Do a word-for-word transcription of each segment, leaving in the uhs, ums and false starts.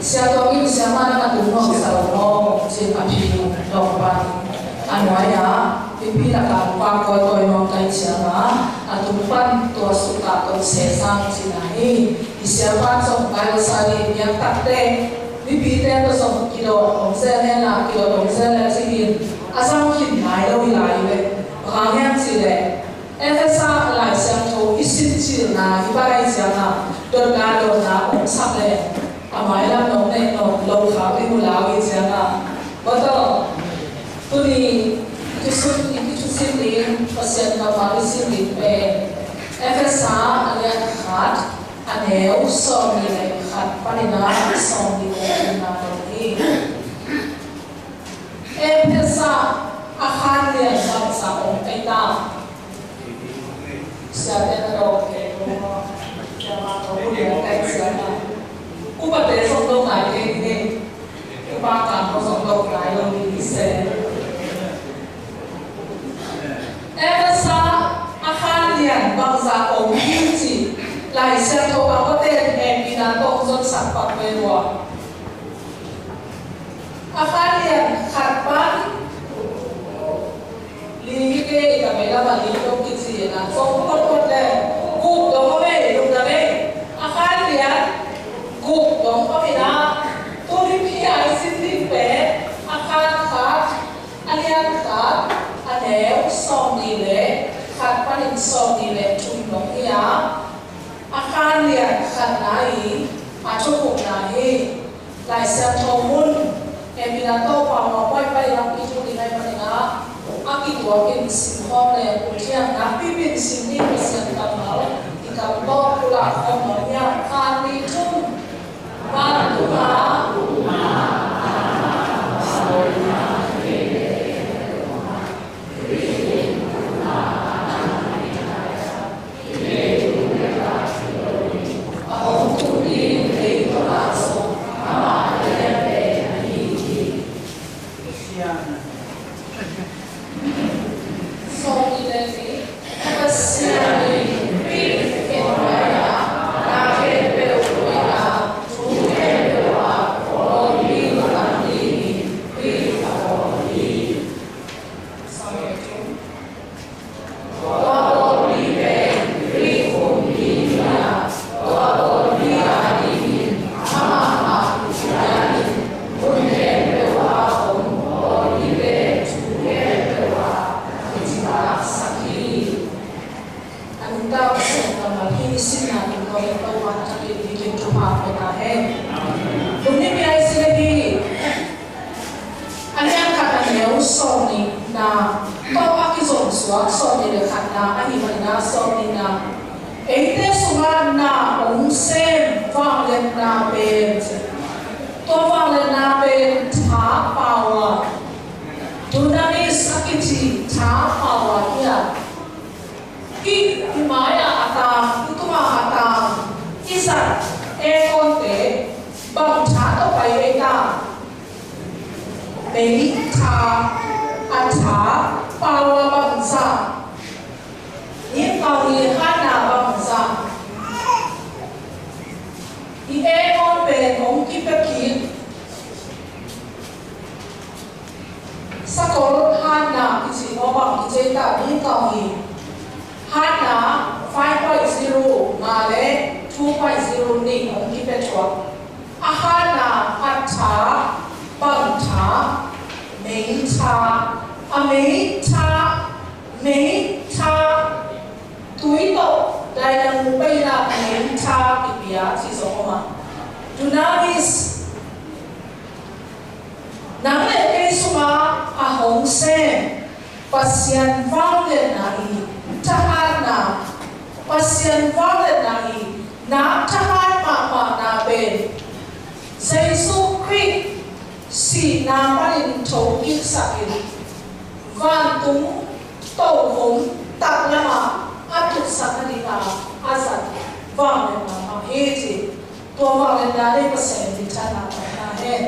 Siangtho in siamah na tung nuam sa lo maw, ci-in a phi nuam pan a nuai-ah mipi lakah vak kawikawi nuam ta ciangin a tung pan tua sukah tawh sesang cihna hi. I siapa zong Bible study niam takte mipite tawh zong kidawt om zel hen la, kidawt om zel hen ci-in a zang khin nai lo hi lai ve. Bang hang hiam cih leh Efesa Lai Siangtho i sin cilna hi pan ahi ciangin dotna dawnna om sak leh a mailam nong neih nawn lo khak ding uh lau hi ciangin. Bottom, tuni i thusun, i thusin ding Pasian kammal i sin ding pen Efesa a lian khat, a neu sawmnih le khat panin a sawmnih le thumna dong hi. Efesa a khan lian bangzah om ei ta? Siate na dawng kei maw? Siapa ko bu lian kai siapa. Upate zong dawng nai kei ni. Upa kang ko zong dawng nai lo ni se. Efesa a khan lian bangzah om hi ci Lai Siangtho a kote hehpihna tawh zon sak pak ve ua. A khan lian khat pan li hi kei, ka mei lam a li dong kici na zong phot phot le guk dong om ei, lungdam ei. A khan lian guk dong om in a, tuni phi a i sin ding pen a khan khat, a lian khat, a neu sawmnih le khat panin sawmnih le thum dong hi a, a khan lian khatna i a thukupna hi. Lai Siangtho mun hehpihna tawh pau a pawi pai lam i thu ding ahih manin a, a kituakin sim khawm le ut hiam, nakpi pen sim ni Pasian kammal i kam tawh pulak khawm lo hiam? Khat, nih, thum. Vantung a A nungta Pasian kammal hi i sinna tungtawn in Topa na thakin i kim thupha pia ta hen. Lungdam piak i sin hi. A lian khat a neu sawmnihna tawh a kizom suak sawmnih le khatna ahih manin a sawmnihna eite sungah na hong sem vangliatna pen, tua vangliatna pen tha, power, dunamis a kici tha, power hi a. Hih i mai-ah a tang, i tungah a tang, i zat aircon-te bang tha tawh pai ei ta? Mei tha, a tha, power bangzah, i pau i hatna bangzah, i aircon pen hong kipia kik. Sakol hatna kici maw bang kici ta ding kau hi. Hatna five point zero nga le two point zero nih hong kipia thuak. A hatna a tha, bang tha, mei tha, a mei tha, mei tha, tui tawh dynamo pai-in a mei tha kipia ci zong om a. Dunamis. Nang le kei sungah a hong sem Pasian vangliatna i thahatna, Pasian vangliatna i na thahat mahmahna pen Jesu Khrih sihna panin thokiksak in vantung tohom taklamah a tutsak nading a a zat vangliatna mah hi ci. Tua vangliatna nei Pasian in minthanna pia ta hen.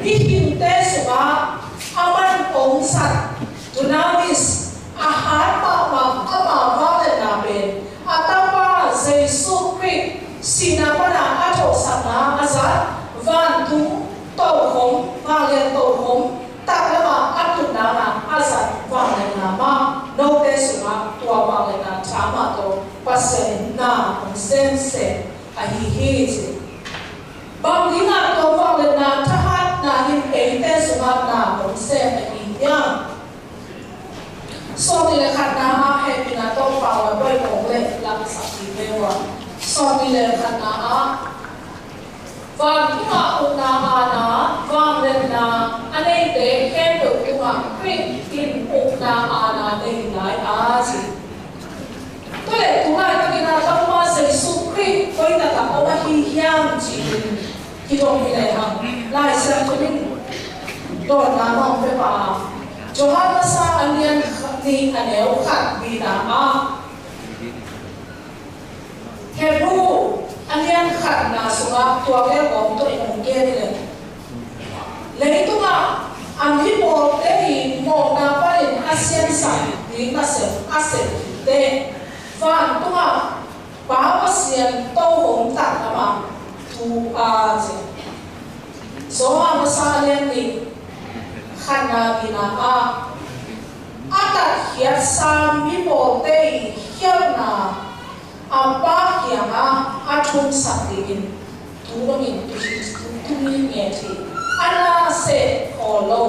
I hingte sungah a man hong zat, dunamis, a hat mahmah ama vangliatna pen a Tapa Jesu Khrih sihna pana a thosakna a zat Vantung tokhom, vanglian tokhom, taklamah a tun nangin a zat vangliatna mah, note sungah tua vangliatna tha mah tawh Pasian in na hong semsem ahi hi ci. Bang dingah tua vangliatna thahatna in eite sungah na hong sem ahi hiam? Sawmnih le khatna ah hehpihna tawh pau a, bawi kong le laksak dih ve ua. Sawmnih le khatna ah, vantungah ukna aana, vangliatna a neite khempeuh tungah Khrih in ukna aana nei lai a ci. Tua leh tu laitakin a Topa Jesu Khrih koi takah om ahi hiam ci-in kidong hi lehang, Lai Siangtho in dawnna mah hong pia pah a, Johan Masa a lian nih a neu khat bina ah, Hebru a lian khatna sungah tua gelkawm tawh in hong gen hi leh, leitungah a mipawlte i mawhna panin a siansak ding nasep a sep khit teh, vantungah Pa Pasian tokhom taklamah tu a ci. Johan Masa a lian nih khatna bina ah, a tatkhiatsa mipawlte i khialhna a Pa kiangah a thumsak dingin tu bangin tu, tu, tu mi nget hi. A na seh khawl lo,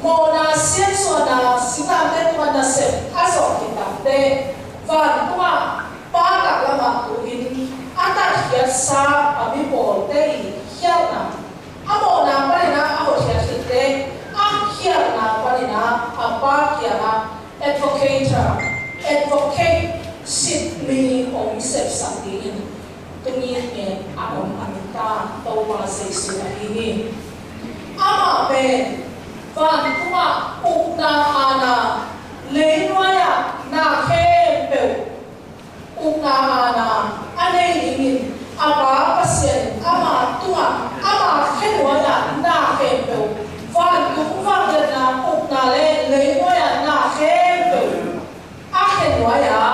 mawhna siansuahna singlamteh tungah nasep a zawh khit takteh, vantungah Pa taklamah tu-in a tatkhiatsa a mipawlte i khialhna, a mawhna panin a hotkhiat khit teh, a khialhna panin a Pa kiangah advocator, advocate, sitmi hong sepsak dingin tu mi nget a om a nungta Topa Jesu ahi hi. Amah pen vantungah ukna aana, leinuai-ah na khempeuh ukna aana a nei dingin a Pa Pasian in ama tungah, ama khenuai-ah na khempeuh, vantung vangliatna ukna le leinuai-ah na khempeuh a khenuai-ah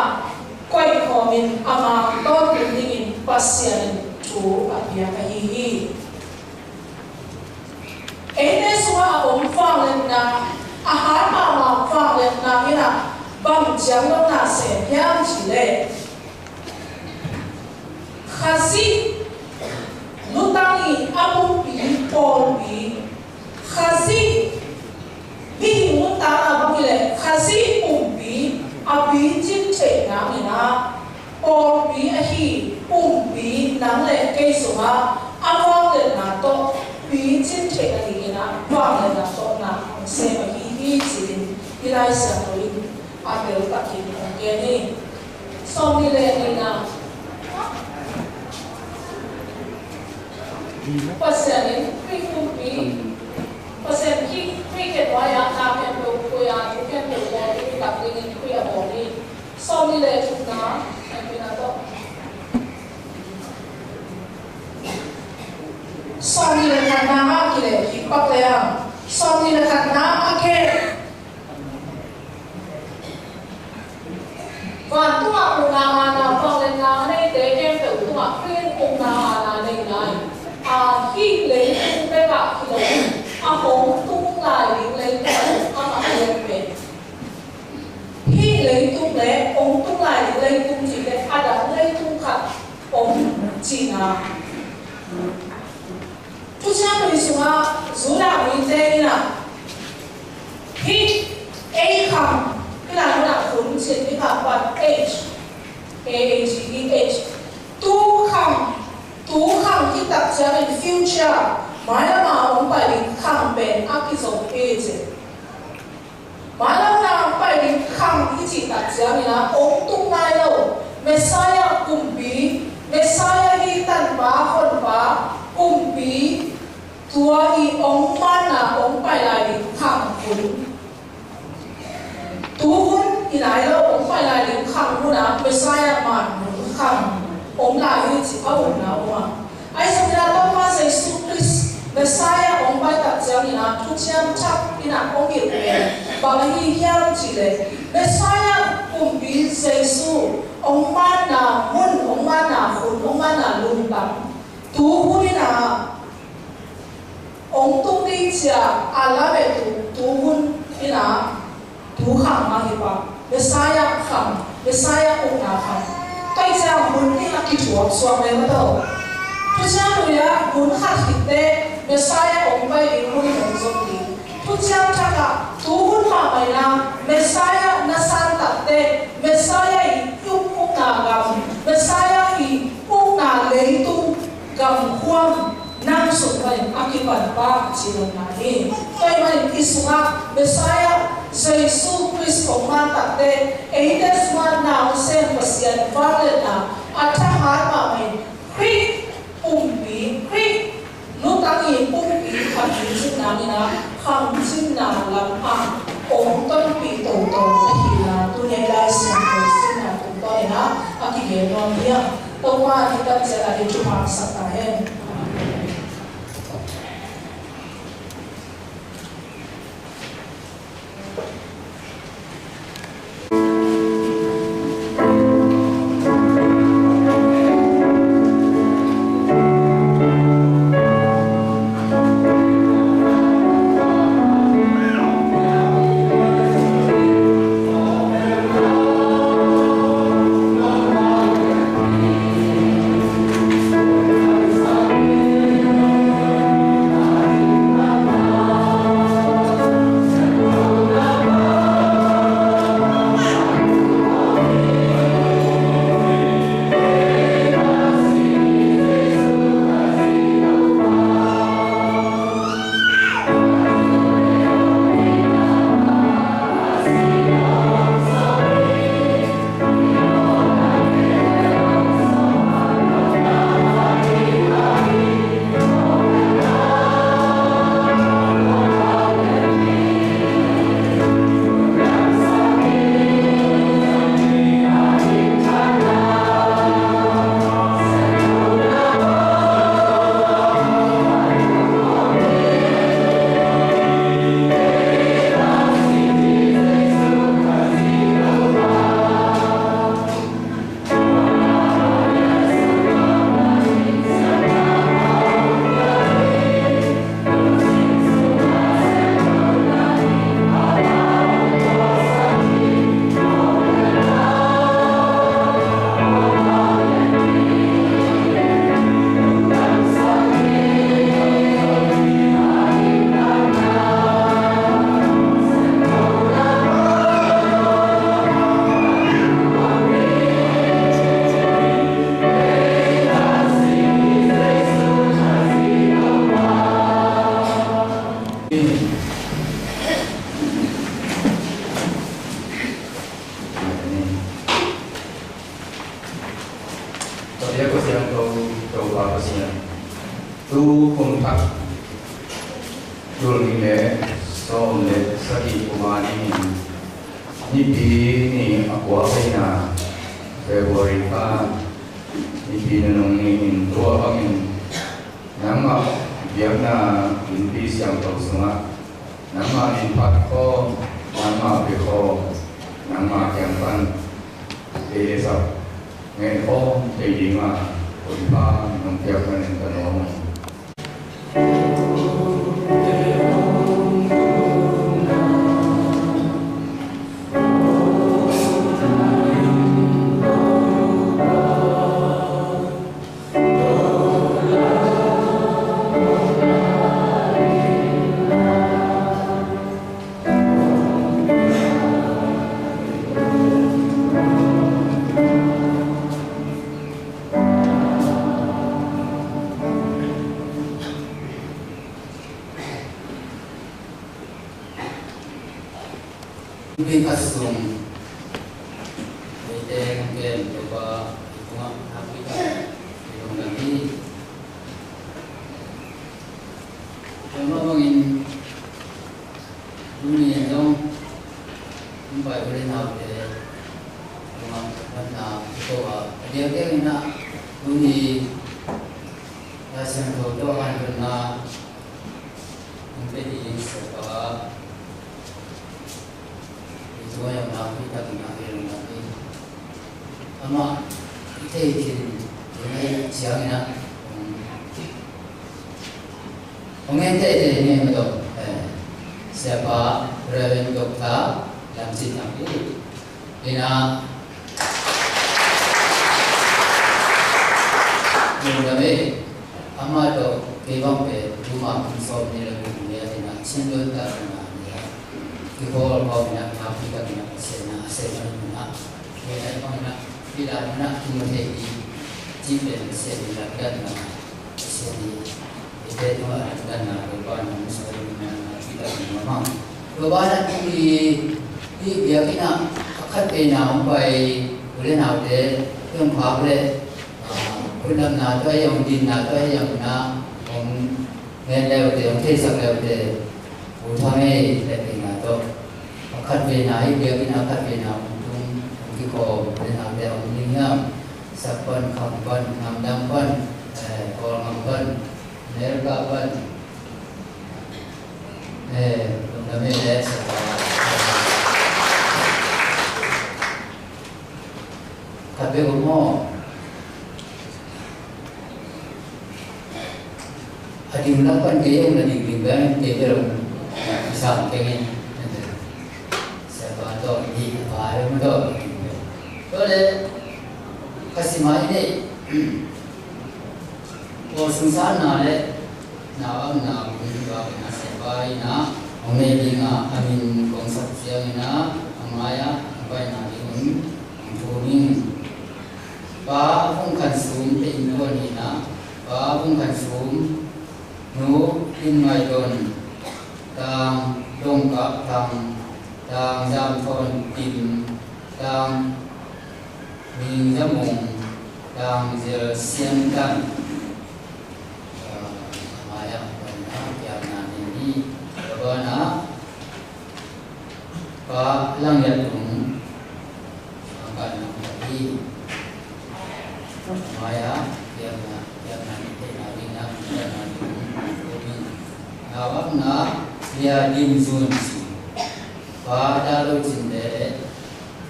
koih khawmin ama tawntung dingin Pasian in thu a piak ahi hi. Eite sungah a om vangliatna, a hat mahmah vangliatna in ah bang ciang lo na sem hiam cih leh, Khazih lutang i a pumpi pawlpi, Khazih mihing nuntakna bang hi leh Khazih pumpi a picin theih nangin ah, pawlpi ahi pumpi nang le kei sungah a vangliatna tawh picin theih nadingin ah vangliatna tawh na hong sem ahi hi ci-in hih Lai Siangtho in a bel takin hong gen hi. Sawmnih le nihna, Pasian in Khrih pumpi, Pasian Khrih, Khrih khenuai-ah na khempeuh khui a, thu khempeuh bawl ding hi tak dingin Khrih a bawl hi. Sawmnih le thumna, hehpihna tawh. Sawmnih le khatna ah kileh hi pak le ang. Sawmnih le khatna ah keh. Vantungah ukna aana, vangliatna a neite khempeuh tungah Khrih in ukna aana nei lai. A, hih leitung bekah hi lo, a hong tung lai ding leitung amah a lian pen. Hih leitung le hong tung lai ding leitung cih le a dang leitung khat om cihna. Thuciam Lui sungah Judah mite in ah hih A khang, hih lai munah khun cin, hih khang pan age, A A G E, age. Tu khang, tu khang hih tak ciangin future, mailam a hong pai ding khang pen a kizom hi ci. Mailam a hong pai ding khang i cih tak ciangin ah hong tung nai lo, Messiah kumpi, Messiah hi Tanpa, Honpa kumpi, tua i hong manna hong pai lai ding khang hun. Tu hun i nai lo, hong pai lai ding khang hun ah Messiah man hun khang om lai hi cih a upna om a. Ahi zongin ah Topa Jesu Khrist Messiah hong pai tak ciangin ah Thuciam Thak in ah hong hilh pen bang ahi hiam cih leh, Messiah kumpi Jesu hong manna mun, hong manna hun, hong manna lungtang, tu hun in ah A la ve tu, tu hun in a, tu khang mah hi pah. Messiah khang, Messiah ukna khang. Tua ciang hun in a kithuak suak ve maw. Thuciam Lui ah hun khat khit teh Messiah hong pai ding hun hong zom ding. Thuciam Thak ah tu hun mah mah in a Messiah na san tak teh Messiah i uk, ukna gam, Messiah i ukna leitung gam khuam nang sung panin a kipan pah cih dotna hi. Tua ahih manin i sungah Messiah Jesu Khrist hong man tak teh eite sungah nasem Pasian vangliatna a thahat mahmah in Khrih pumpi, Khrih lutang i pumpi khangcin nang in a, khangcinna lam ah hong tonpih toto ahihna tuni a i Lai Siangtho simna tungtawn in a, a kigen nuam hi a. Topa in i kamciam a i thupha sak ta hen. Tua Pasian Topa, Topa Pasian, tu kum thak tul nih le sawm le sagih kum a dingin Nipi ni a kua veina February kha, Nipi nunung ni in tua bangin nangmah biakna innpi siangtho sungah nangmah min phat khawm, nangmah bia khawm, nangmah kiang pan ei le zak ngen khawm thei dinga Topa nong piak manin ka nuam. Nipi khat sung eite hong kem Topa i tungah nakpi tak i lungdam hi. Tua mah bangin tuni in zong hong pai u le naute tungah phatna i ko a, a diakdiak in ah tuni Lai Siangtho tawh hanthotna hong pia ding Siapa i tungah i omna nakpi takin a hei lungdam hi. Amah i thei khin ding ahih ciangin ah hong, hong en teitei ni maw. Eh. Siapa Reverend Doctor Lam Cin Thang hi. Ina, lungdam ei. Amah tawh kei bang pen tuma kum sawm nih le kum nih a tina Chin Lun ta tina nia kikhawl khawm ina, nakpi takin a Pasian na a sem a nungna nia bang ina, pila ina Timothy i cih pen Pasian i lamdanna, Pasian i eite tungah lamdanna, Topa na musuai ina, nakpi takin mamang. Topa na i, i biakinn ah a khat veina hong pai u le naute, i hong phak le, ah, khutlamna tawh, i hong dinna tawh, i hong na hong ngen leute, hong theisak leute, u tha ngei le veina tawh a khat veina, i biakinn a khat veina hong tung, hong kikhawm u le naute hong ding hiam? Sak pan, kham pan, ngamdang pan, eh, Kawlgam pan, America pan, eh, lungdam ei le, sak pan. Khat bek om maw? A dim lak pan kei om na ding ding bang kei bel om. Kisam kei ngen. Siapa tawh ni, a pa le ma tawh ni. Tua le, ka sim a i nei. Pawl sung sanna le, nau a omna, kum tua pen a siapa ina, hong nei ding a, a min kong sak ciang ina, a mai a, hong paina ding un, hong thum ing. Pa Vung Khan Sum te innkuan ina, Pa Vung Khan Sum, Nu Lim Ngai Ton, Tang Dong Kap Thang, Tang Zam Thon Kim, Tang Ming Zam Ung, Tang Zel Sian Tan. Ah, maya, ah, kiamna ni ni, Tabana, Pa Lang Yat Tung, angkan nang tadi. Maya, kiamna, kiamna ni, kiamna ni, kiamna ni. Awak na, ya dim zun si. Pa Da Lo Cin Te,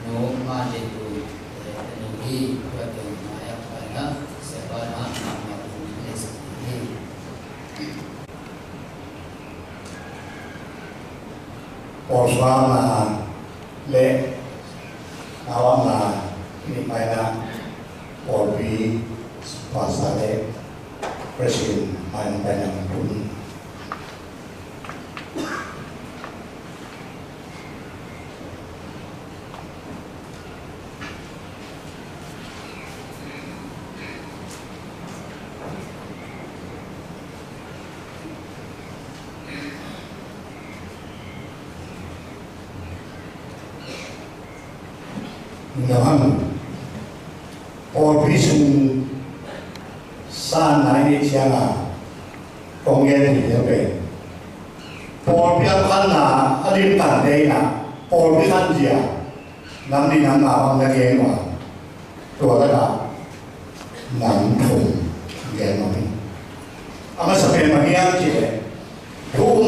Nu Ma Te Tu, eh, nu hi, tua teng maya, pa na, siapa na, ma, ma, tu, ne, sa, hi. Pawl suahna le, na wahna, ni paina, pawlpi, pastor le, president, paina, paina, tun. Nahang pawlpi sung sanna i neih ciangin kong gen ding hi a pen, pawlpi a khanna a limtang te in ah pawlpi khanzia nam nih nam nga bang na gen uh a, tua lakah nam thum gen nuam ing. A masa pen bang hiam cih leh, thu um,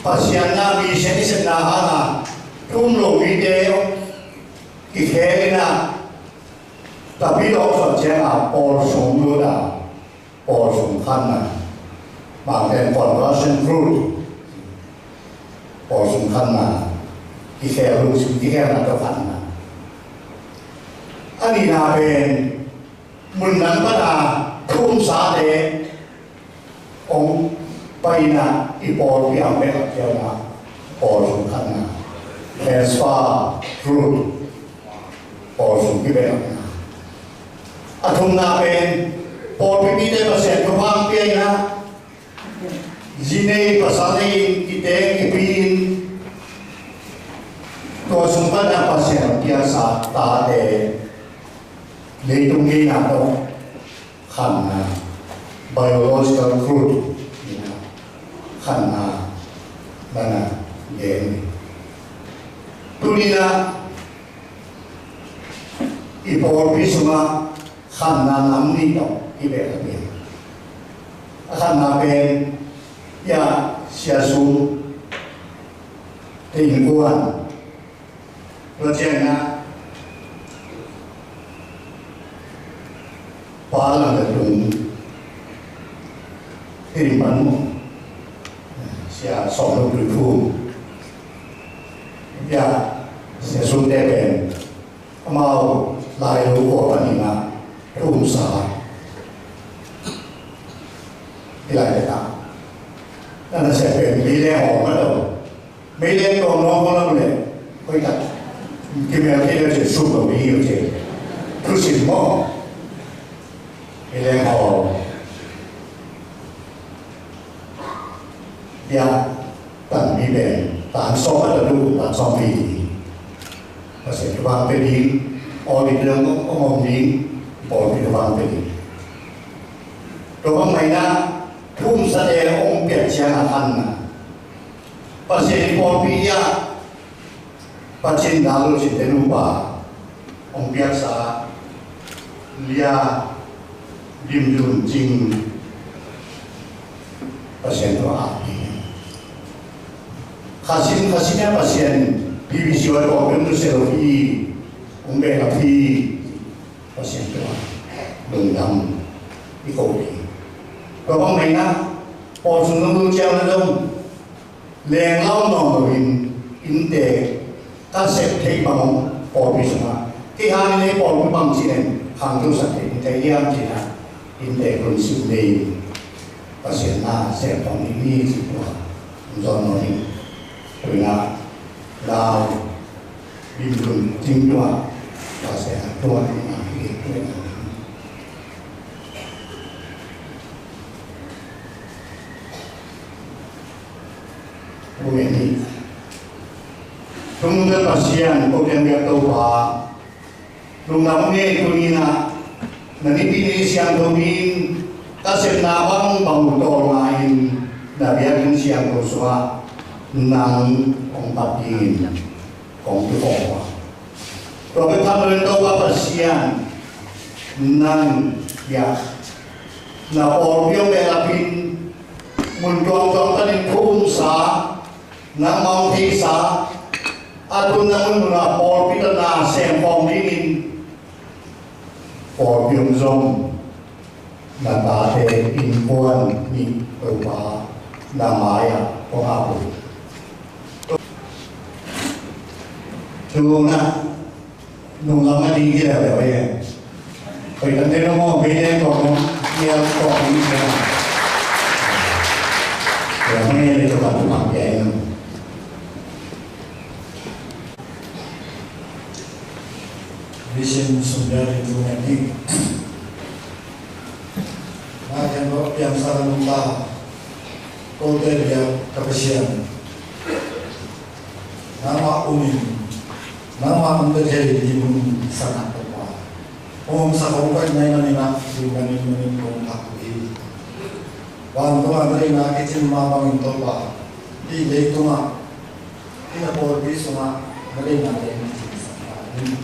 Pasian na mi sian i sepna hangin thu um lo mite kikhel in ah, tapi lo sawt ciangin pawl sung lut a, pawl sung khanna, bang pen conversion fruit, pawl sung khanna, kikhel, lungsim kikhelna tawh khanna. A nihna pen, mun dang pan a thu um sate hong pai in ah, i pawlpi ang bek a kiang a pawl sung khanna, transfer fruit, pawl sung kibelhna. A thumna pen, pawlpi mite Pasian thupha pia in ah, zi nei pasal nei in, kiteng kipi in, tua sung pan a Pasian piaksa tate leitung ngeina tawh khanna, biological fruit, khanna, nana, gen. Tuni-in ah, i pawlpi sungah khanna nam nih tawh i beh a pen. A khanna pen, ya, Sia Sum te innkuan, tua ciangin ah Pa Lang Yat Tung, hih pan maw, Sia Sawm Lo Pui Phum, Hia, Sia Sum te pen amau lai lo khua panin ah thu um sa hi lai le ta. Na na sia pen mi le hawm a lo. Meileng tawm nuam khawng lam leh hoih tak. Kimel kei leh cin suk lo ding hi uh cin. Thusim maw? Meileng haw. Bia tanpi pen tan sawm a ta duh tan sawm pi ding. Pasian thu vang pe ding. Aw lit leng om om ding. Pawlpi thu vang pe ding. Tua bang mah in ah thu um sate hong piak ciang a khan na. Pasian pawlpi ah Pasian dal lo cin te nupa hong piaksa Lia Lim Lun Cing Pasian tua a pi. Khasim khasim ah Pasian P B C Y pawlpi hong nusia lo hi. Hong beh lo hi. Pasian tua lungdam i ko hi. Tua bang mah in ah pawl sung nong lut ciang na dong. Leng lau nawn loin innte ka sep theih bang pawlpi sungah kei hangin ei pawlpi bang cih nen khangto sak theih innte hiam cih ah innte kun sim nei Pasian na sem pang ding hi cih tua zon nawn in tuina lau Lim Lun Cing tua Pasian tua ding a hi tuina. Amen. Tung Pasian ko piang biak Topa. Lungdam ngei tuni-in ah na nipi ni siangtho min ka sepna bang bang uh tawlnga-in na biakinn siangtho sungah nang hong pat dingin kong kikhawm uh a. Tua bek tham loin Topa Pasian nang hiah na pawlpi hong behlapin mun tuamtuam panin thu umsa nangmah hong theihsa a tunna munmun ah pawlpi tawh na sem khawm dingin pawlpi hong zom na tate innkuan nih Topa na mai-ah kong ap uh hi. Tuna nunglam a ding hi leuleu ei. Koi kan te no mo bei leng kong no nial kong ni sia. Ya mo ni le to kan tu pang ya no. Vision sumber itu nanti. Makin ro piang sa nungta. Ko te dia kapasian. Nangmah umin, nangmah hong pia thei ding hun sanah Topa. Hong omsak hong koih nai manin ah, ding manin manin kong thak uh hi. Vantung ah na deihna kicin mah bangin Topa, hih leitungah, hih na pawlpi sungah na deihna teng kicin sak ta in.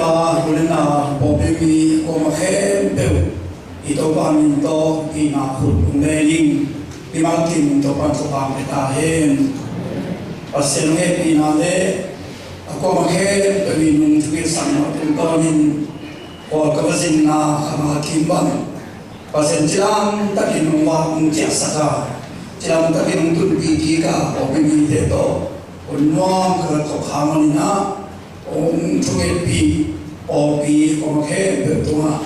Tua kulina pawlpi mi kuamah khempeuh i Topa min tawh i na khut ung le ding i malkim Topa thupha pia ta hen. Pasian hehpihna le a kuamah khempeuh i nung thukit sang tungtawnin Paul ka va zinna khang a kim bang Pasian cidam takin hong vak hong ciahsak a, cidam takin hong tunpih kik a, pawlpi mite tawh hun nuam ka rak khawk hang manin ah, hong thungetpih pawlpi kuamah khempeuh tungah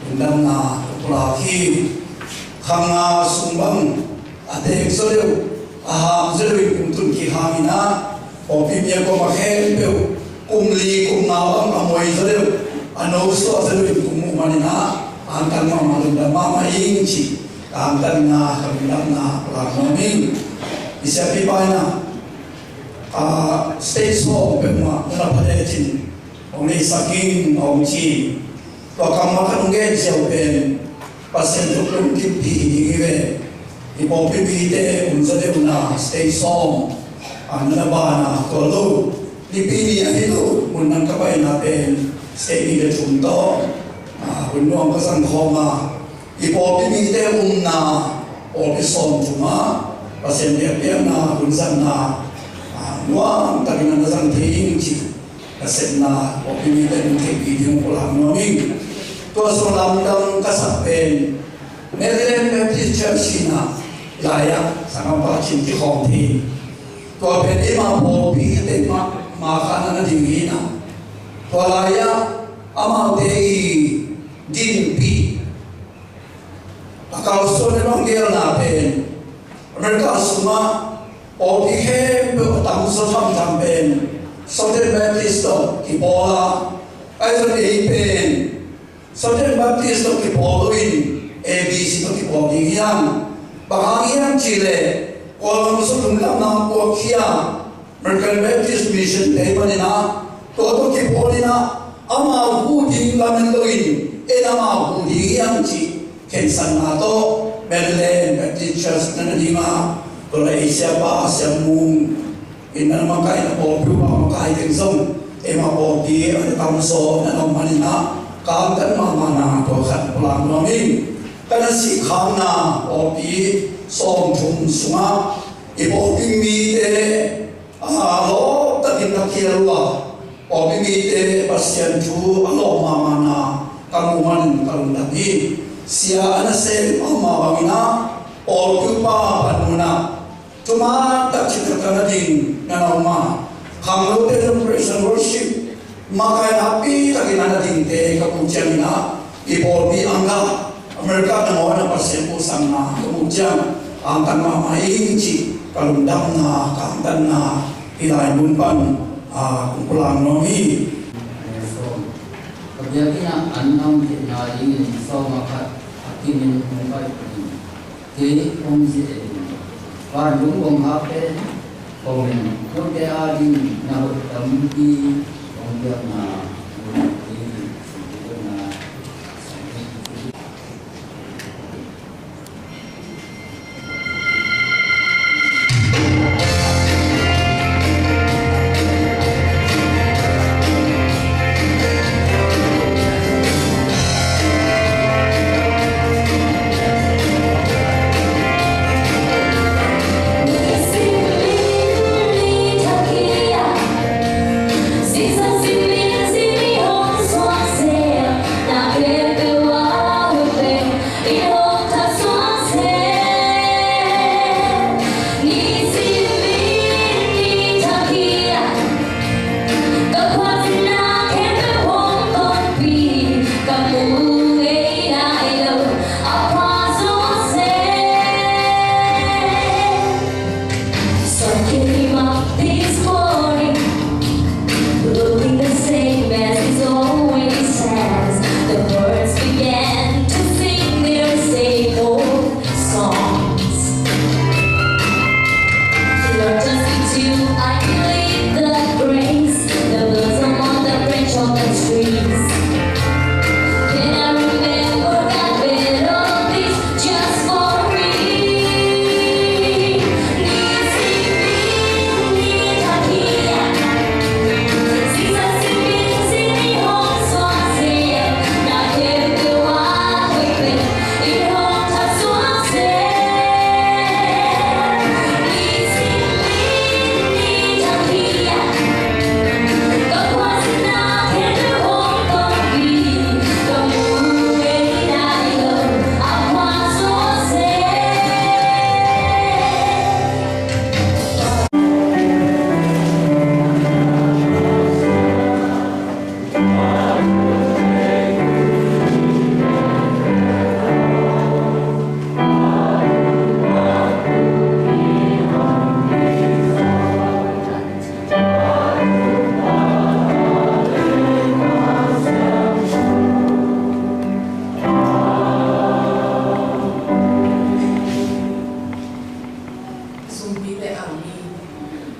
lungdamna ka pulak hi. Khang a sung bang a teek zaw deuh, a ham zaw deuh in kum tun kik hangin ah, pawlpi mi a kuamah khempeuh kum li kum nga bang a moi zaw deuh, a no suah zaw deuh in kum muh manin ah, angtang mahmah, lungdam mahmah ing ci, ka angtanna ka lungdamna pulak nuam ing. I siapipa in ah, a, stage sawm peuhmah na pha lecin hong leisak ing a hong ci. Tua kammal khat hong gen ziau pen Pasian thu lungkimpih hi ding hi ve. I pawlpi mite um zaw deuhna stage sawm, a, na na bana tua lo, Nipi ni ahi lo mun nang ka paina pen stage nih le thum tawh, a, hun nuam ka zang khawm a, i pawlpi mite umna pawlpi sawm thum ah Pasian biakpiakna hun zatna, a, nuam takin a na zang thei ing ci. Ka sepna pawlpi mite in theihpih ding pulak nuam ing. Tua sung lamdang ka sak pen Maryland Baptist Church in ah, lai-ah sanggampa cin kikhawm thei. Tua pen eima pawlpi te mah, mah khan a na ding hi na. Tua lai-ah amaute i dinpih, a kalsuan i bang gelna pen America sungah pawlpi khempeuh a tamzaw thamtham pen Southern Baptist tawh kipawl a, ahi zong ei pen Southern Baptist tawh kipawl loin A B C tawh kipawl ding hiam? Bang hang hiam cihleh Kawlgam sung lungdamna puak hi a, American Baptist Mission te manin ah, tua tawh kipawl in ah, amau huh ding lamen loin, en amau huh ding hiam cih khensatna tawh Maryland Baptist Church na na ding a, tua leh i siapa Siam Mung in na na makaihna pawlpi upa makai teng zong, eima pawlpi a na tamzaw na na om manin ah, ka angtan mahmahna tua khat pulak nuam ing. Ka na sih khakna pawlpi sawmthum sungah i pawlpi mite a lawp takin ka khial uh a, pawlpi mite Pasian thu a lawp mahmahna ka muh manin ka lungdam hi. Sia a nasem mahmah bangin ah, pawlpi upa panmun ah thuman tak citak ka na ding na na om a, khanglote zong praise and worship makaihna pi takin a na dingte ka muh ciangin ah, i pawlpi Angga, America nangawn ah Pasian muhsakna ka muh ciang, angtan mahmah ing cih ka lungdamna, ka angtanna hih lai mun pan, a, kong pulak nuam hi. Ka biakinn ah an na om theihna dingin sawm ah khat a kimin hong pai in. Kei hong zi e. Vantung kong hak pen kong en, note ading na hoih tampi hong piakna mun hi.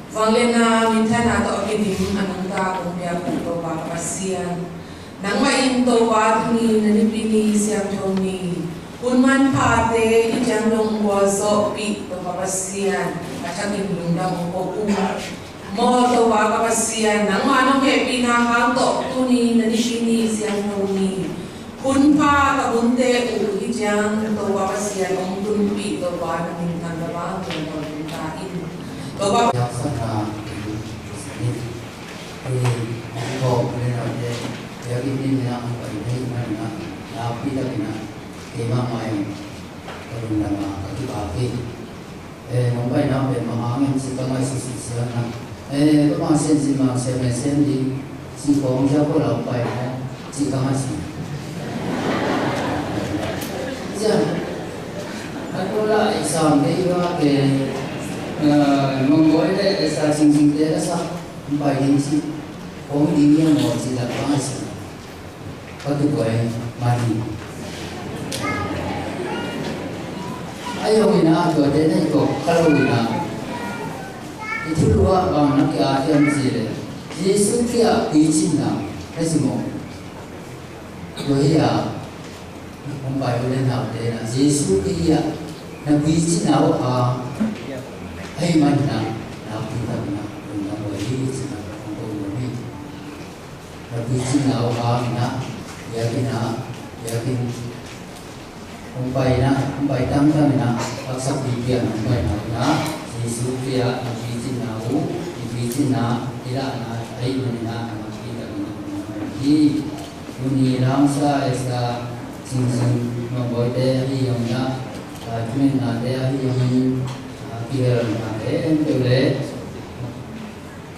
Vangliatna minthanna tawh a kidim a nungta kong piak uh Topa ka Pasian, nangmah in Topa tuni na nipi ni siangtho ni hun manphate i ciang dong gualzawhpih Topa Pasian, a thakin lungdam ong ko ung. Maw Topa ka Pasian, nangmah nong hehpihna hang tawh tuni na nipi ni siangtho ni hun pha ka bunte uh hi ciang Topa Pasian ong tunpih Topa na minthang ka bang tuan tawh tunta in Topa. Haksatna i kawk le nate ya ki min na ang pai nei man na na pi ta ki na ke ma mai ka lungdam a ka kipak hi. Eh, nong pai nang pen ma hangin si ka ngai si si siang na. Eh, ka ma sian si ma sian pen sian ding si kong sia ko lau pai na si ka ngai si. Sian. Ai ko la exam dei ba ke, eh, mong boy le exam sing sing te la sa pai ding si kong ding yang mo si la ka ngai si. Ka kibuai mah hi. Ahi zongin ah tuate na i tuak kha lo in ah i thulu ah bang na ki-at hiam cih leh Jesu Khrih ah picinna na ci maw? Tua hi a hong pai uh le naute na Jesu Khrih ah na picinna uh a ahih manin ah nakpi takin ah lungdam uh hi ci-in ah hong ko uh hi. Na picinna uh hang in ah biakinn ah biakinn hong pai in ah hong pai tangtang in ah haksa pipi a hong paina uh in ah Jesu Khrih ah na picinna uh i picinna i lahna ahih manin ah nakpi takin ah lungdam uh hi. Tuni lamsa esa singsin mabawite ahi zongin ah, ah, tuminnate ahi zongin, ah, kihelna khempeuh le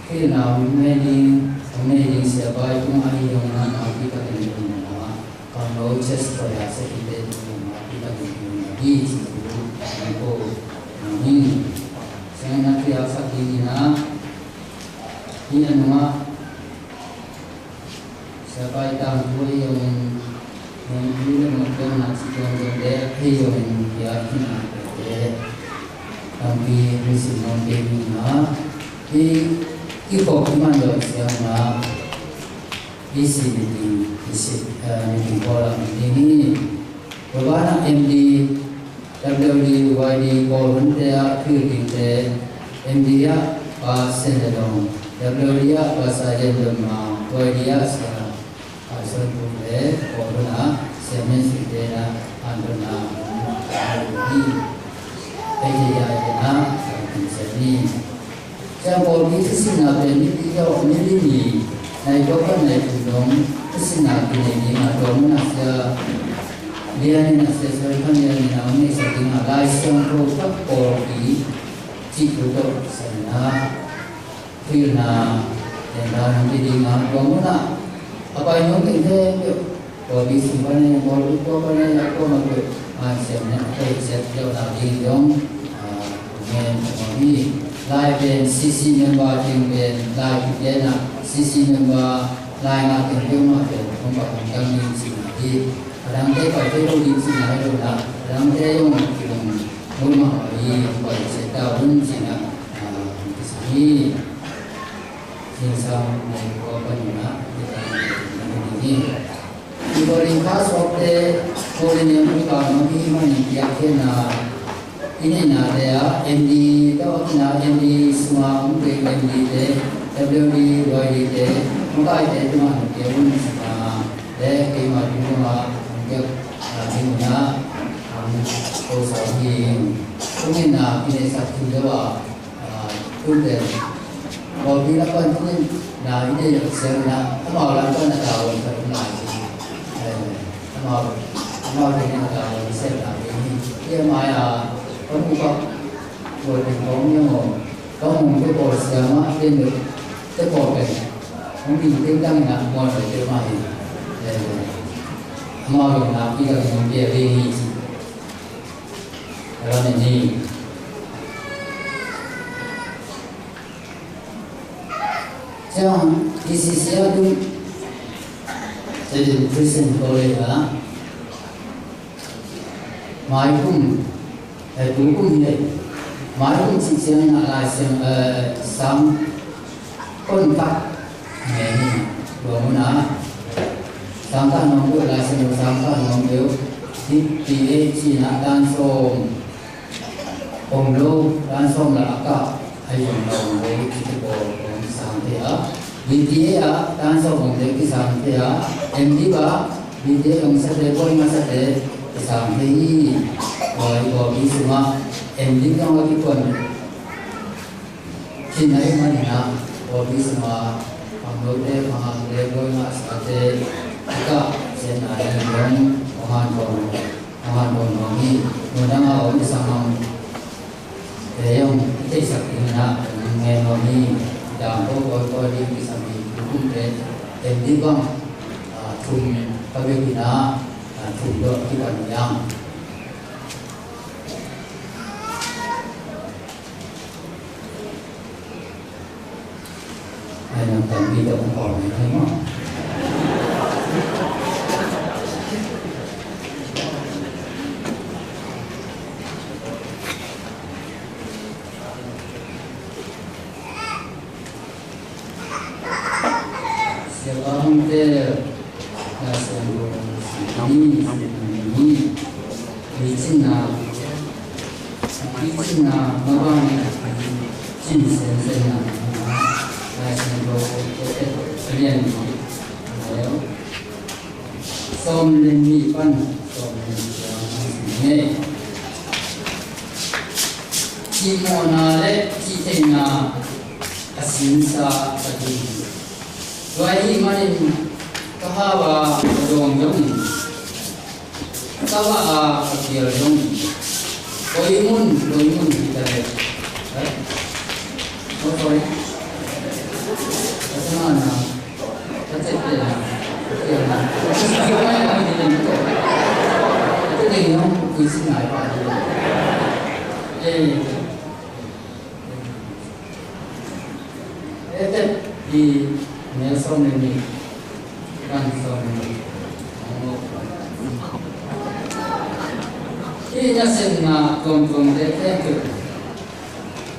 khelna hong nei ding, hong nei ding siapa i tungah ahi zongin ah, nakpi takin lungdam a, khangno chest paia sekite tungah nakpi takin lungdam hi ci thu hong ko nang hi. Sianginn ah thuhilhsak dingin ah, hih a nungah Sia Pai Tang thu ahi zongin, Myanmar le Myanmar na ci tuan tuan te ahi zongin, biakinn ah te tampi hong sim nuam kei ning a, i, i khop i man lo siang a, i si meeting, i si, eh, meeting hall ah meeting hi. Tua banah M D, W D, Y D, Kawlhunte ah thil dingte, M D ah Pa Sian Leh Dong, W D ah Pa Sa Lian Dom Ma, Y D ah Sia Pai Suan Puk le Kawlhun ah Sia Mian Suite na an dona hi. Hei thei ah, hei thei ah, Sia Mian Suite ni. Sia Pawlpi thusinna pen mipi tawh mili ni nai tawh kan nai thum dong thusinna kinei ding a, tua munah Sia Lian in a, Sia Suan Khan Lian in a hong neihsak ding a, Lai Siangtho tak Pawlpi cih thu tawh sanna thuhilhna, dendan hong pia ding a, tua munah a pai nuam ding khempeuh Pawlpi sung pan ahi, Pawlpi khua pan ahi, a kuamah peuh hanciamna a koih ciat deuhna ding zong, ah, amen, amen hi. Lai pen C C member teng pen, lai kipia in ah, C C member, lai ngah teng peuhmah pen hong bang hong dang ding cihna hi. A dangte pai thei lo ding cihna hi lo in ah, a dangte zong kilung muh mahmah hi, hong pai ciat ta un cihna, ah, hong kisam hi. Zingsang nai kua panin ah, hi. I Korin kha suakte, Korin i hong kikal mah mi manin piakkhiatna i neihnate ah, M D tawh a kina M D sungah hong pek M D te, W D, Y D te, makaite tungah hong pia un, ah, le keimah tungah hong piak, ah, ding un ah, hong ko sawm hi. Tung in ah, kineihsak khin lo ah, Ah, tun pen pawlpi lam pan tun in na i nei lo siang in ah, amau lam pan a tavuan khat om lai hi. Eh, amau, amau teng in a tavuan siang lai hi. Hih a mai a, ka mu ka, tua teng kong niam om, ka mu te pawl siang ah, te mu, te pawl pen hong ding teng dang in ah, muan lo te mah hi. Eh, amau teng in ah, i ka ding om te a ding hi. Amen hi. Ciang, K C C a tung, Christian College a, mai kum, eh, tu kum hi, Mai kum cih ciangin ah Lai Siang, eh, sang kon khat ngen in ah, tua mun ah sang khat nuam uh, Lai Siang sang khat nuam uh, D T A ci-in ah dan sawm om lo, dan sawm la a kah a hi zong la om lo, ci te bawl kong sang thei a. D T A ah dan sawm om te kisang thei a, M Div ah D T A hong sate, bawi ngah sate kisang thei hi. Tua i pawlpi sungah M Div zong a kikuan khin ahih manin ah, pawlpi sungah khangnote, khanghamte, bawi ngah sate, a kah ciatna ding in dong hong hanthawn, hong hanthawn nuam hi. Mun dang a om i sanggam te zong i theihsak dingin ah hong ngen nuam hi. Dam ko kawikawi ding kisam hi. Tukum te M Div bang, ah, thum ka bek in ah, ah, thum dong kipan hi hang. Ai, nang tampi tawh hong kawm ni thei maw? Siapa hong tel, Lai Siangtho hong sim ni, sim ni, licin na, licin na, mabang ni, cin sen sen na, Lai Siangtho hong tel, lian ni, sawm le nih pan, sawm le nih pan, hong sim ni. Cimawhna le cihtheihna a sinsa a ding hi. Tua ahih manin ka hau a ka dawng zongin, ka vah a ka kial zongin, koi mun koi mun hi ta leh, eh? Oh, sorry. Ka sa na, ka cek te na, ka kial na. Ka cek te na, kui sin nai pa. Eh. Efesa nih, neu sawm le nih, pan sawm le nih. Hih nasepna tuamtuamte khempeuh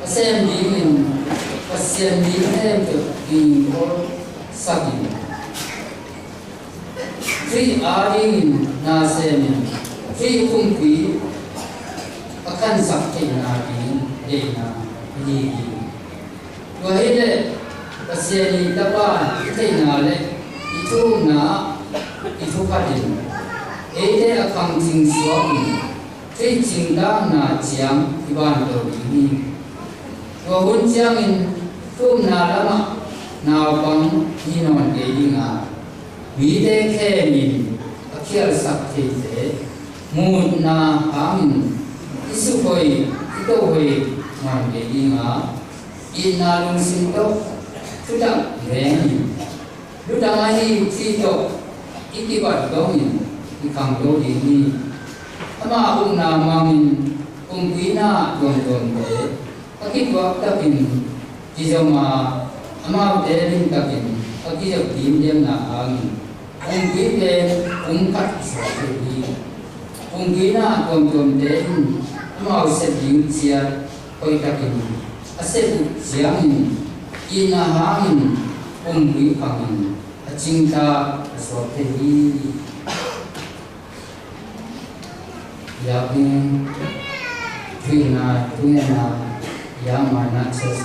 a sem dingin Pasian mi khempeuh gingkhol sak in, Khrih adingin na semin, Khrih pumpi a khansak theihna ding deihna ahi hi. Tua hileh Pasian i Tapa i theihna le i thu-umna ah i thupha in, eite a khangcing suakin Khrih cingtaakna ciang i vanto ding hi. Tua hun ciangin thu-umna lamah naupang hi nawn kei ding a, mite khemin a khialhsak theite muhna hangin i sukhoi i tohoi nawn kei ding a, itna lungsim tawh thutak vengin, lutang ahi Khrih tawh i kibat dongin i khangto ding hi. Ama ukna mangin kumpi na tuamtuamte a kituak takin kizom a, amaute limtakin a kizop dingdemna hangin kumpi pen kum khat suak thei hi. Kumpi na tuamtuamte in amau sep ding ciat hoihtakin a sep uh ciangin, itna hangin kumpi khangin a cingtaak a suak thei hi. Biakinn thuhilhna thungetna Young Minor Church.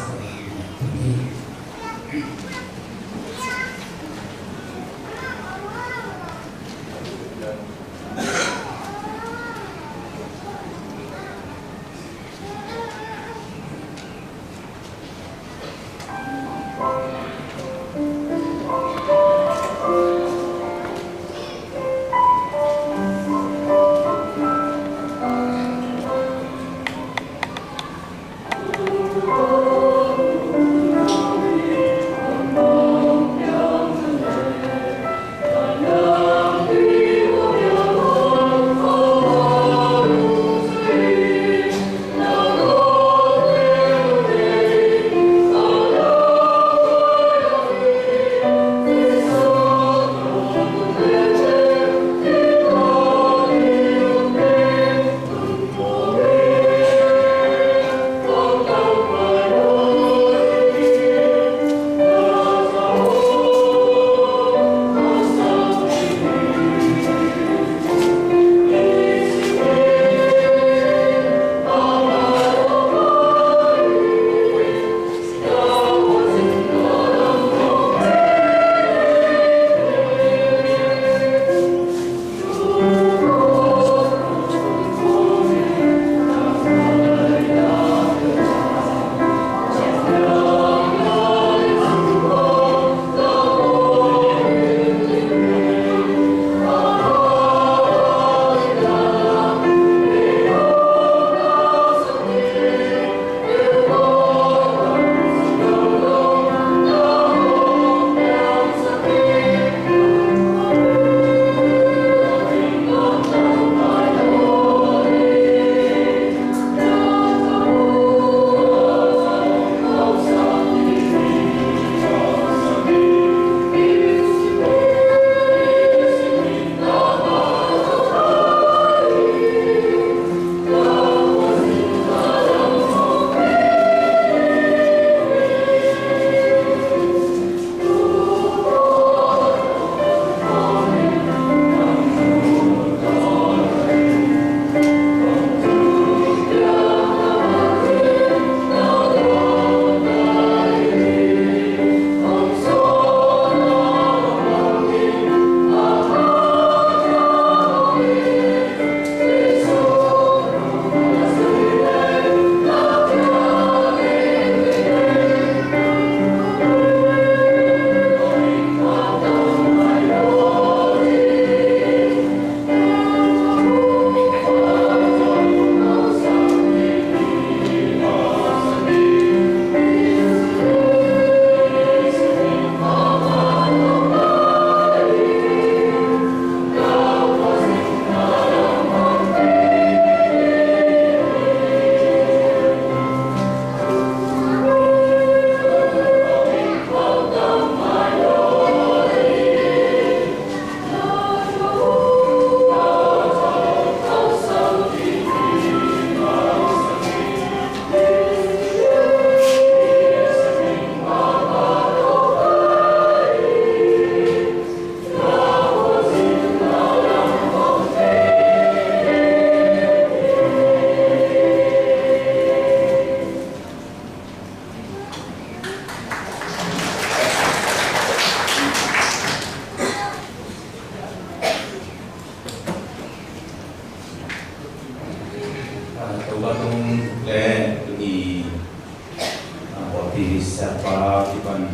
Siapa kipan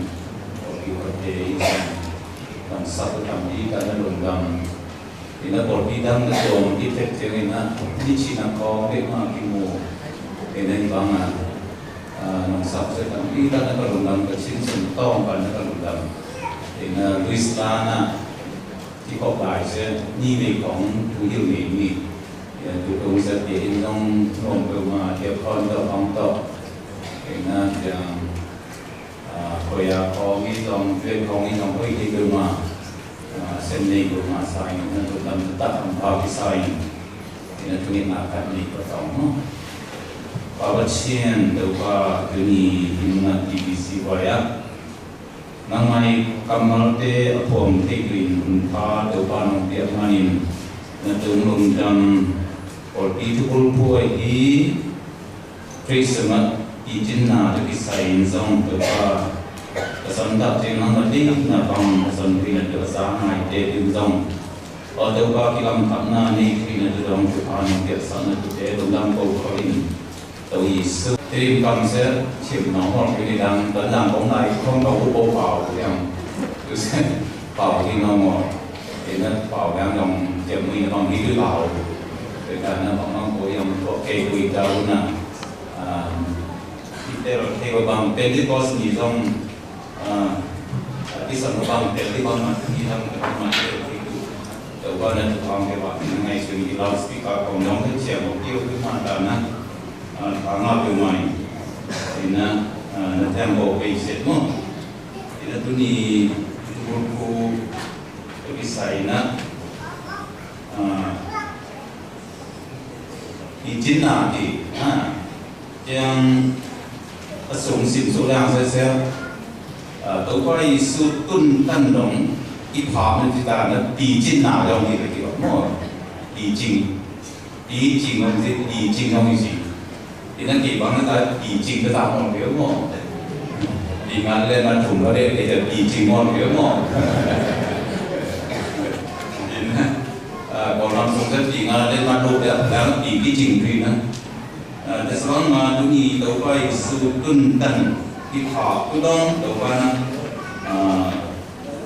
pawlpi hote i zong lamsak uh tampi tak na lungdam. Ina pawlpi dang na tuam i tek ciangin a ni cina kawng dek ma kimu. Ina i bang a nong sak se tampi tak na ka lungdam, ka chin sun tawng pan na ka lungdam. Ina Luis Lana i kop lai se ni vei kawng tu hiu ni ni. Ina tu kong sa te in zong nuam peuhmah, tia khawn tawh kawng tawh. Ina tiang Koya khawng i zong, Tuet khawng i zong, hoih kei peuhmah, sem nei peuhmah sa in, na lungdam taktak hampha kisa in, na thungetna khat nei patawm maw. Pa Pathian, Topa, tuni in na T B C Y ah nangmah kammalte a phuang thei in hun pha Topa nong piak manin, na tung lungdam. Pawlpi thubul phuai hi Khrih sungah picinna tawh kisai in zong Topa, ka zon dah ciang nangmah deihna bang ka zon theihna tawh a za ngaite tun zong, aw Topa, kilamdanna nei theihna tawh dong Topa nong piaksakna tuate lungdam ko khol in, To Jesu. Tedim kamsiat thim nong hawh kei ni dang, dan dang kong nai khong ka hu ko pau liang. Tusen pau hi nong aw. Ina pau liang dong ciam mui na bang hi tui pau. Ina bang bang ko yang ko kei kui ta una. Ite lo kei ko bang Pentecost ni zong, ah, ah, i san ko bang tel di bang ma, i hang ko bang ma tel di tu. Tau ba na tu bang ke ba, na ngai sun i loudspeaker kong dong ke ciam ko kiu tu ma ta na. Ah, pa nga pe mai. Ina, ah, na tiang ko pe set mo. Ina tu ni tu ku tu ki sa ina. Ah, Picinna ti, ha. Ciang a sung sim suk liang sese. Ah, Topa Jesu tun tan dong i pha man ci ta na picinna dong i ki maw. Picing. Picing dong i, picing dong i si. Ina ki bang na ta picing ta ta maw, maw. Pi ngan le na thum lo de, de picing maw, maw. Ina Ah, kawlram sung zat ding a, den ma lo pia pia pi ki cing tui na. Ah, tua sung ma tuni Topa Jesu tun tan i pha tu dong Topa na. Ah,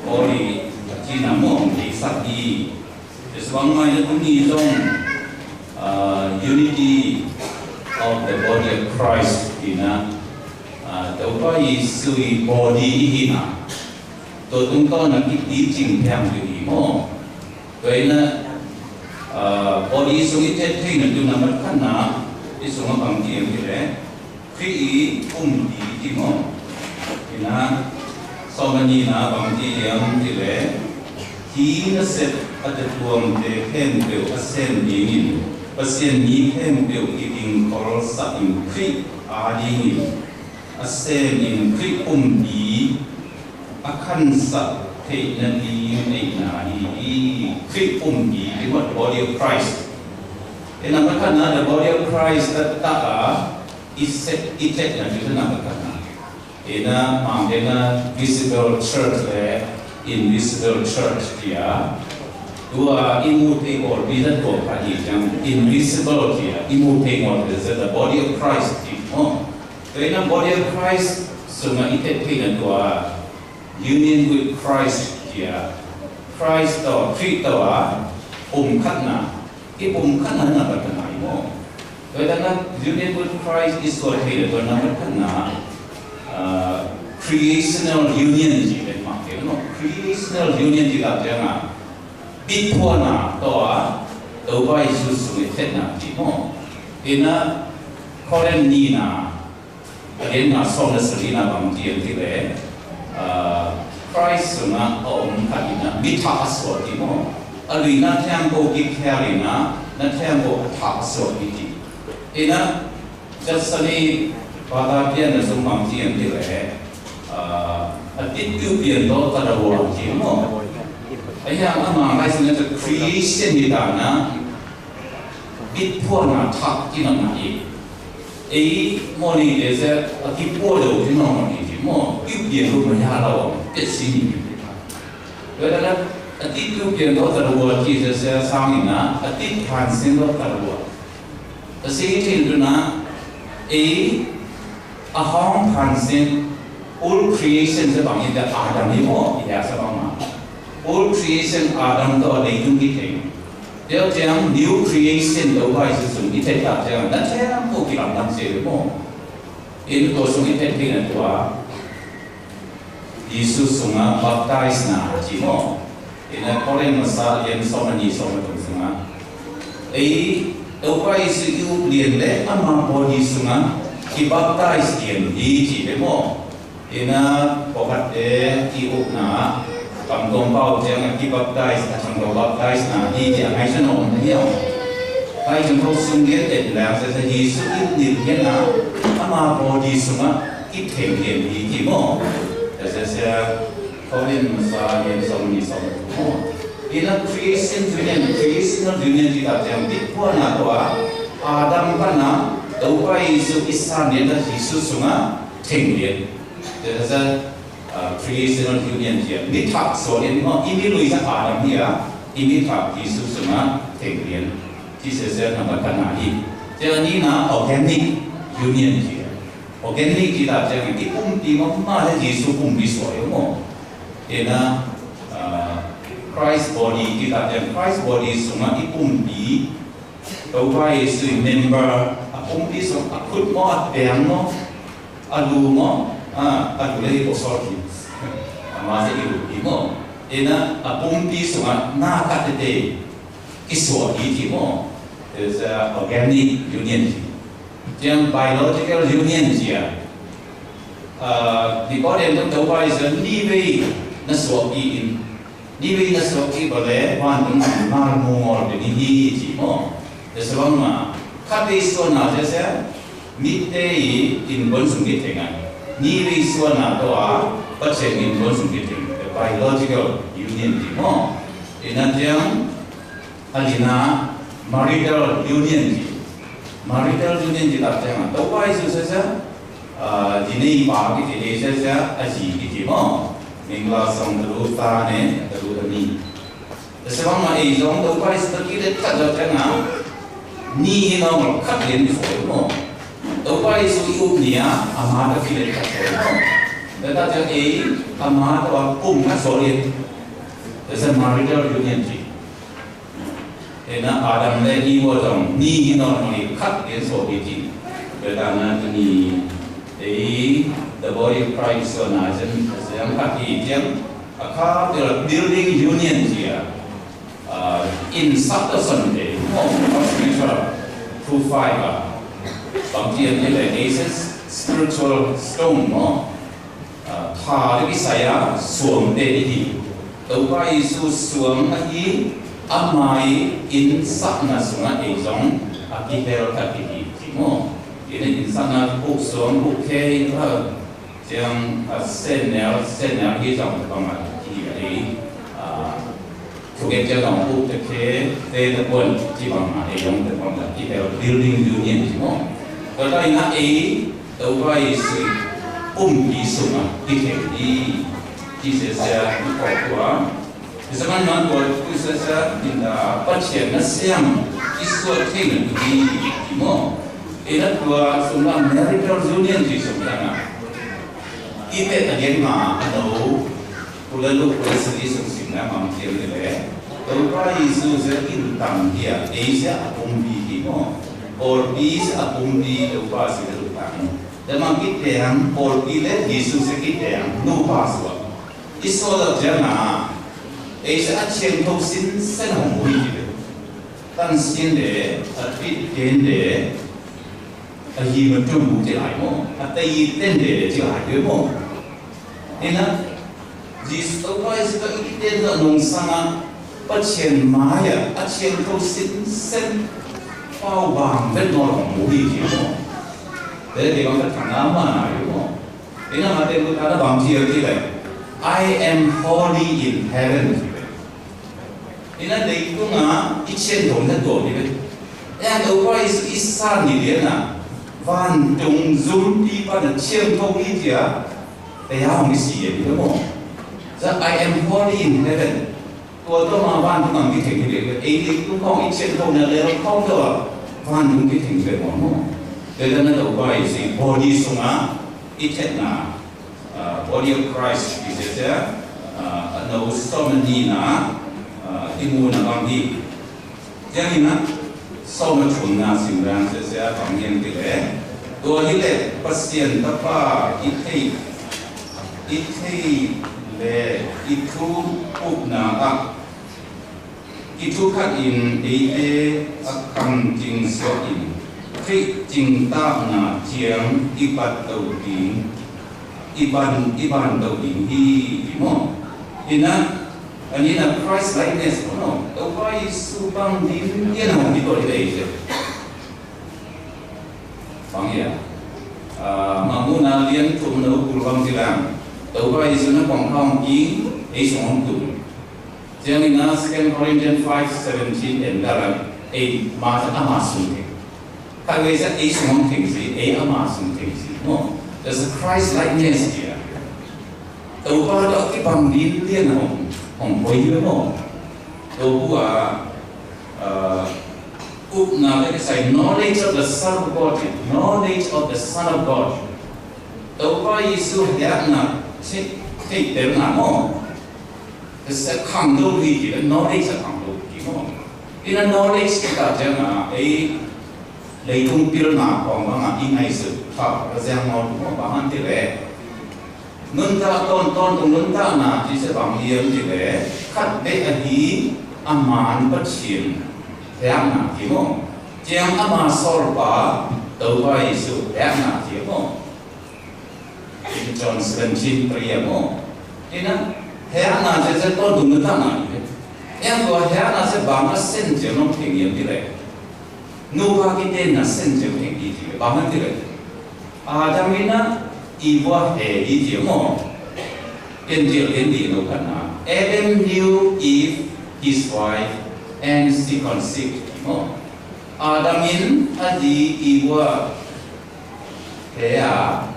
Paul i a cina mong ki sak di. Tua sung ma ina tuni zong, ah, unity of the body of Christ ina. Ah, Topa Jesu i body i hi na. Tua tungtawn a kipicing phiang tu hi maw. Tua ina, ah, body sung i tet theihna tu nambat khatna, i sung a bang ci hiam ci le, Khrih i pumpi ci maw. Ina, sawm a nihna bang ci hiam ci le, hi nasep a tatuamte khempeuh a sem dingin, Pasian mi khempeuh i dingkholsak in Khrih a dingin, a semin Khrih pumpi a khansak theihna ding neihna hi hi. Khrih pumpi, the body of Christ. E nambat khatna, the body of Christ taktak a i set, i tetna hi nambat khatna. Ina mangkena visible church le invisible church tia. Tua i mu thei pawlpi zat tua khat hi ciang invisible tia i mu thei ngawt le zat the body of Christ ti maw. Tua ina body of Christ sungah i tet theihna tua union with Christ tia. Christ tawh, Khrih tawh a pumkhatna. I pumkhatna na khatna i maw. Tua ina union with Christ i suat theihna tua nambat khatna, ah, creational union ci pen mah kei maw. Creational union ci tak ciang a bitphuana tawh a Topa Jesu sung i tetna ci maw. Ina Korin nihna a lianna sawm le sagihna bang ci hiam ci le, ah, Christ sungah a om khat ina mithah a suak ci maw. A lui na thiang ko kikhial ina, na thiang ko a thah a suak ci. Ina Gethsemane pata pianna sung bang ci hiam ci le, ah, a titpiu pian tawh ka da ua ci maw. A hiang a mang lai sung a creation hi ta na, bitphuana thah kinamna hi. Ei mawni te se a kipua lo kinamna hi ci maw. Kipian lo maya lo, pia si ni. Tua ina a titpiu pian tawh ka da ua ci se se a sang ina, a titphan sin tawh ka da ua. A si hi thin tu na, ei a hong phan sin, Old creation sa bang in, Adam hi maw, i dah sa bang ma. Old creation Adam tawh leitung kithei. Tua ciang new creation Topa Jesu sung i theih tak ciang na ciang ko kilamdang se maw. In tua sung i theih ding a tua Jesu sungah baptize na ci maw. Ina Korin masa lian sawm le nih, sawm le thum sungah, ei Topa Jesu i up lian le ama body sungah i baptize lian hi ci ve maw. Ina pawlkhatte i upna ah kamtuang pau ciangah i baptize, a ciangtho baptize na hi ci a ngaihsun a om na hiam? Lai ciangtho sung lian et leng sia sia Jesu i up lian ah ama body sungah i theng lian hi ci maw. Sia sia Korin masa lian sawm nih, sawm nih maw. Ina creation union, creational union ci tak ciang dikpuana tua Adam pana Topa Jesu i san lian a Jesu sungah theng lian. Sia sia creational union ci a mi thak suah lian maw, i mi lui sa Adam hi a, i mi thak Jesu sungah theng lian. Ci sia sia nambat khatna hi. Sia nihna organic union ci a. Organic ci tak ciang i pumpi mahmah le Jesu pumpi suah hi maw. Ina Christ body ci tak ciang Christ body sungah i pumpi, Topa Jesu i member, a pumpi sung, a khut maw, a piang maw, a lu maw, a lu le hi ko sawt hi. Ama sia i lu hi maw. Ina a pumpi sungah na khat tete kisuah hi ci maw. It's a organic union hi. Ciang biological union ci a, Nicodemus tung Topa Jesu nivei na suahpih in, nivei na suahpih bang le vantung ngal mu ngawl pih ni hi ci maw. Tua sa bang ma khatvei suahna sia sia mitte i innkuan sung kitheng a, nivei suahna tawh a Pasian innkuan sung kitheng, the biological union ci maw. Ina ciang a lina marital union ci. Marital union ci tak ciang a Topa Jesu sia sia, a, zi nei pa kici, ei sia sia a zi kici maw. Mingla song talu ta ne talu ta ni. Tua sa bang ma ei zong Topa Jesu ta kilet khat zawh ciang a ni hi nawn lo khat lian i suah maw. Topa Jesu i up ni a ama ta kilet khat suah maw. Tua tak ciang ei ama tawh a pum khat suah lian. Tua sa marital union ci. Ina Adam le Eve zong ni hi nawn lo hi khat lian suah hi ci. Tua tak na tuni ei the body of Christ suahna zen zen khat hi ciang a kha tua building union ci a. Inn sak tawh sonte maw, spiritual through fiber. Bang ci a ci le ei sia spiritual stone maw. Tha le kisai a suangte i hi. Topa Jesu suang ahi ama i inn sakna sungah ei zong a kihel khat i hi ci maw. Ina inn sakna buk suang buk khe i hal ciang a sennel sennel hi zong bang a hi a ei thugen ciang zong buk te khe te te puan ci bang a ei zong te bang a kihel building union ci maw. Tua ta ina ei Topa Jesu pumpi sungah kithei hi. Ci sia sia i kawk tua. Sia man man tua tu sia sia inda Pasian na siam i suat thei na tu hi maw. Ina tua sungah marital union ci sungah na i pet a gen ma a no. Kula luk kula sili sung simna mang thiam te le Topa Jesu sia in tang hi a, ei sia a pumpi hi maw. Pawlpi sia a pumpi Topa sia luk tang. Tua mang kiteang pawlpi le Jesu sia kiteang nupa suak. I suak lak ciang a ei sia a thiangtho sinsen hong hui hi ve. Tan sin le a pit gen le a hi ma tum bu ci lai maw. A tei ten le ci lai ve maw. Ina Jesu Topa Jesu ka i kiten zawh nungsang ah Pasian mai-ah a thiangtho sinsen pau bang vet nawn lo mu hi ci maw. Te te bang ka thang a ma na hi maw. Ina ma te mu ta na bang ci a ci lai. I am holy in heaven ci lai. Ina leitung a i thiangtho na tuam hi ve. Eng Topa Jesu i san ni lian a vantung zumpi pan a thiangtho hi ci a. Tua hong i si e maw. Za I am holy in heaven. Tua tua ma vantung ang kitheng hi ve. Ei leitung khong i thiangtho na lel khong tua vantung kitheng hi ve maw. Tua na Topa Jesu i body sungah i thiatna Body of Christ i sia sia, a no sawm a nihna i muna bang hi. Ciangin a sawm a thumna simran sia sia bang hian ti le, tua hi le Pasian Tapa i thei, i thei le i thu upna ah i thukhat in eite a khang cing suak in Khrih cingtakna ciang i bat lo ding, i ban, i ban lo ding hi, ti maw? Ina, anina Christ likeness maw, Topa Jesu bang ding tian a hong i tawh i lei sia. Bang hia, a, Mangmuhna lian thum no kul bang ci lang, Topa Jesu na kong khawng king ei sung hong tung. Ciangin a Second Corinthians five seventeen en dalam ei ma ama sung teng. Khatvei sa ei sung hong teng si, ei ama sung teng si maw. There's a Christ likeness here. Topa tawh kibang ding lian hong, hong poi hi maw. Topa, uh, upna le kisai knowledge of the Son of God, knowledge of the Son of God. Topa Jesu hiatna, si, thei tel na maw. Sia khang lo hi ti le, knowledge a khang lo hi maw. Ina knowledge ti ta ciang a, ei leitung pilna khawng bang a i ngaihsut kha ka ziang maw tu maw, bang han ti le. Nuntak tawntung nuntakna ti sia bang hiam ti le, khat bek ahi a man Pathian hiatna ti maw. Ciang ama sawlpa Topa Jesu hiatna ti maw. John seventeen three a maw. Ina, hiatna sia sia tawntung nuntakna hi. Hiang tua hiatna sia bang a sen cia nong theng hiam ti le. Nupa kitenna sen cia nong theng hi ti le. Bang a ti le. Adam ina Eva he hi ti maw. Pian tial pian di no khatna. Adam knew Eve, his wife, and she conceived maw. Adam in a di Eva he a,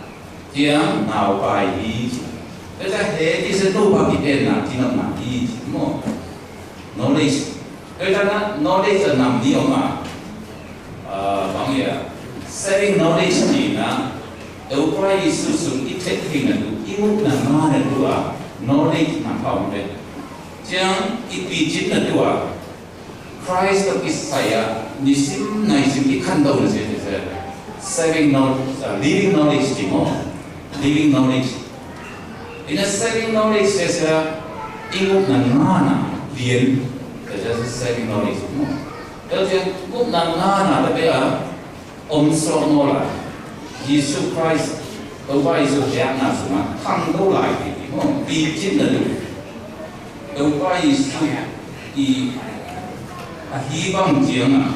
ciang nau pai hi ci. Tua ciang he ti sia nupa kitenna ci nopna hi ci maw. Knowledge. Tua ciang a knowledge a nam ni om a. Ah, bang hia. Saving knowledge ci na. Topa Jesu sung i theih theihna tu, i mukna ngana tu a. Knowledge na pau le. Ciang i picinna tu a. Christ tawh kisai a nisim naisim i khantohna sia sia, saving knowledge, uh, living knowledge ti maw. Living knowledge. Ina saving knowledge sia sia i ngukna ngana lian sia sia saving knowledge ti maw. Tua sia ngukna ngana ta pe a om suak maw lai. Jesu Christ, Topa Jesu biakna sungah khangto lai ti ti maw, picinna tu. Topa Jesu i ahi bang ciangah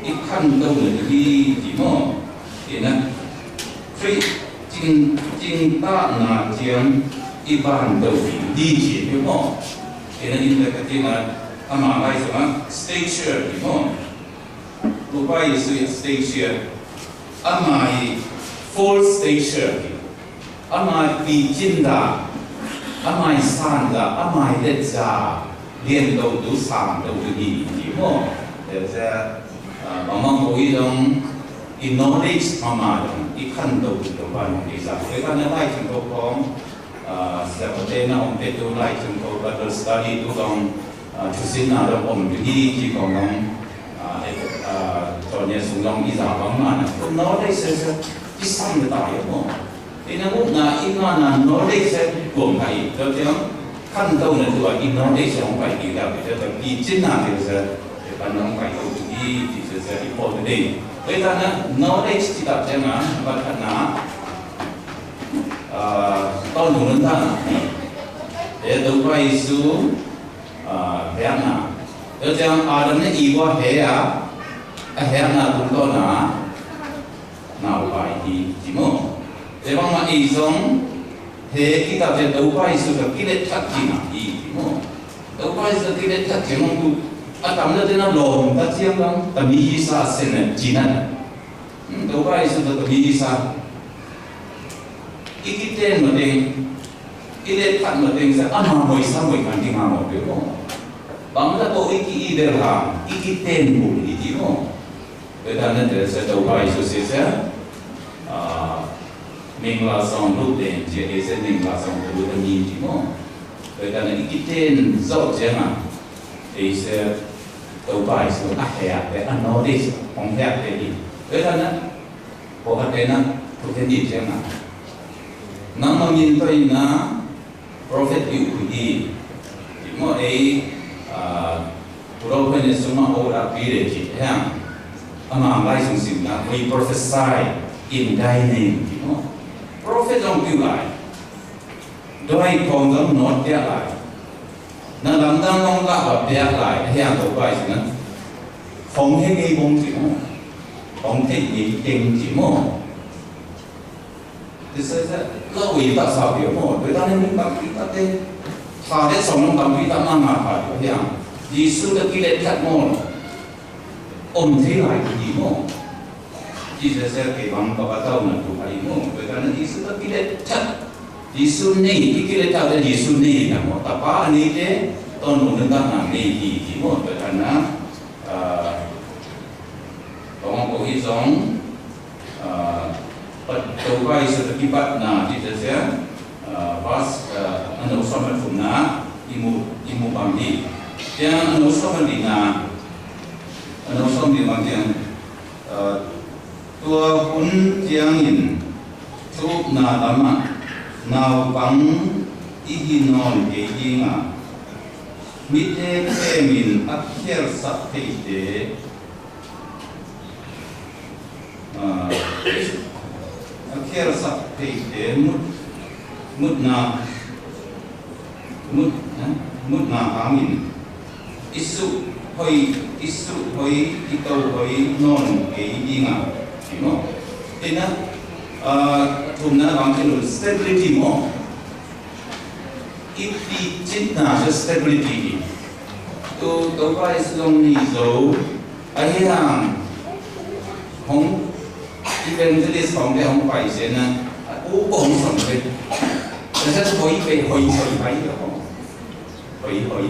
i khangto na tu hi ti maw. Ina Khrih cing, cingtakna ciang i banto ding hi ci hi maw. Ina in le ka tina ama lai sungah stature ti maw. Topa Jesu i stature, ama i full stature hi. Ama i picin dan, ama i san dan, ama i let dan lian lo tu, sang lo tu hi, hi maw. Tua sia, ah, bangmah ko i dong i knowledge mama dong i khan lo tu dong ban i sa. Tua kan na lai cing ko kong, ah, sia ko te na om te tu lai cing ko Bible study tu dong, ah, thusinna dong om tu hi ci kong dong, ah, eh, ah, John Yesu dong i za bangmah na. Ko knowledge sia sia i sang ta hi maw. Ina ngukna i ngana knowledge sia kuam ka i. Tua ciang khantona tua i knowledge sia hong pai kik ta, tua cia picinna tua sia, tua pan hong pai kik tu hi, tua sia i pawt tu ding. Tua i ta na knowledge ci ta ciang a, bat khatna, ah, tawntung nuntakna. Tua Topa Jesu, ah, biakna. Tua ciang Adam le Eva he a, a biakna tungtawna, nau pai hi, ci maw. Tua bangmah ei zong, he kitak cia Topa Jesu ka kilet thak cina hi, ci maw. Topa Jesu ka kilet thak cina hong tu, a tam le tena lawm ta ciang dang, ta mi hi sa sen na cina. Hmm, Topa Jesu ta mi hi sa. I kiten mateng, i let thak mateng sa, ama moi sa moi kan ti nga maw pe maw. Bang la ko i ki i del ha, i kiten mu i ti maw. Tua dan na tua sia Topa Jesu sia sia, ah, Mingla sawng lut den ci a, ei se mingla sawng lut a ni ci maw. Tua hi ta na i kiten zawh ciangah ei se Topa Jesu a heak te, a notice, hong heak te hi. Tua hi ta na pawlkhatte na thukhen ni ciangah nangmah min tawh in na prophet hi uh hi. Hi maw ei, ah, Pu Ro Pen sungah order pi le ci hiang. Amang lai sung sim na, "We prophesy in thy name," hi maw. Prophet zong piu lai. Doi khawng zong nawt piak lai. Na lamdang zong lah ba piak lai. Hiang Topa Jesu na hong he ngei bong ci maw. Hong theih ngei keng ci maw. Ti se se, lau i ta sa pia maw, tua ta ne mi bang i ta te. Tha le sawm long bang i ta ma nga pha pia hiang. Jesu ta kilet khat maw. Om thei lai ti maw. Ti se se kei bang ka ba tau na tu pai maw. Tua ta ne Jesu ta kilet khat. Jesu nei, i kilet khat le Jesu nei na maw. Tapa a nei te, ton hong ta na nei hi ti maw. Tua ta na, ah, Tawng ko hi zong, ah, pat, Topa Jesu ta kipatna ci ciang, ah, verse, ah, a no sawm le thumna i mu, i mu bang hi. Ciang a no sawm le lina, a no sawm le bang ciang, ah, tua hun ciangin thukna lamah naupang i hi nawn kei ding a, mite phemin a khialsak theite, ah, a khialsak theite mut, mutna, mut, eh, mutna hangin i suh hoi, i suh hoi, i to hoi nawn kei ding a, ci maw. Tina, ah, thumna bang ci lo, stability maw. I picitna sia stability hi. Tu Topa Jesu zong ni zo a hi hang hong evangelist hong te hong pai sia na a u ko hong song te. Sia sia hoi pe hoi hoi pai hong hoi hoi.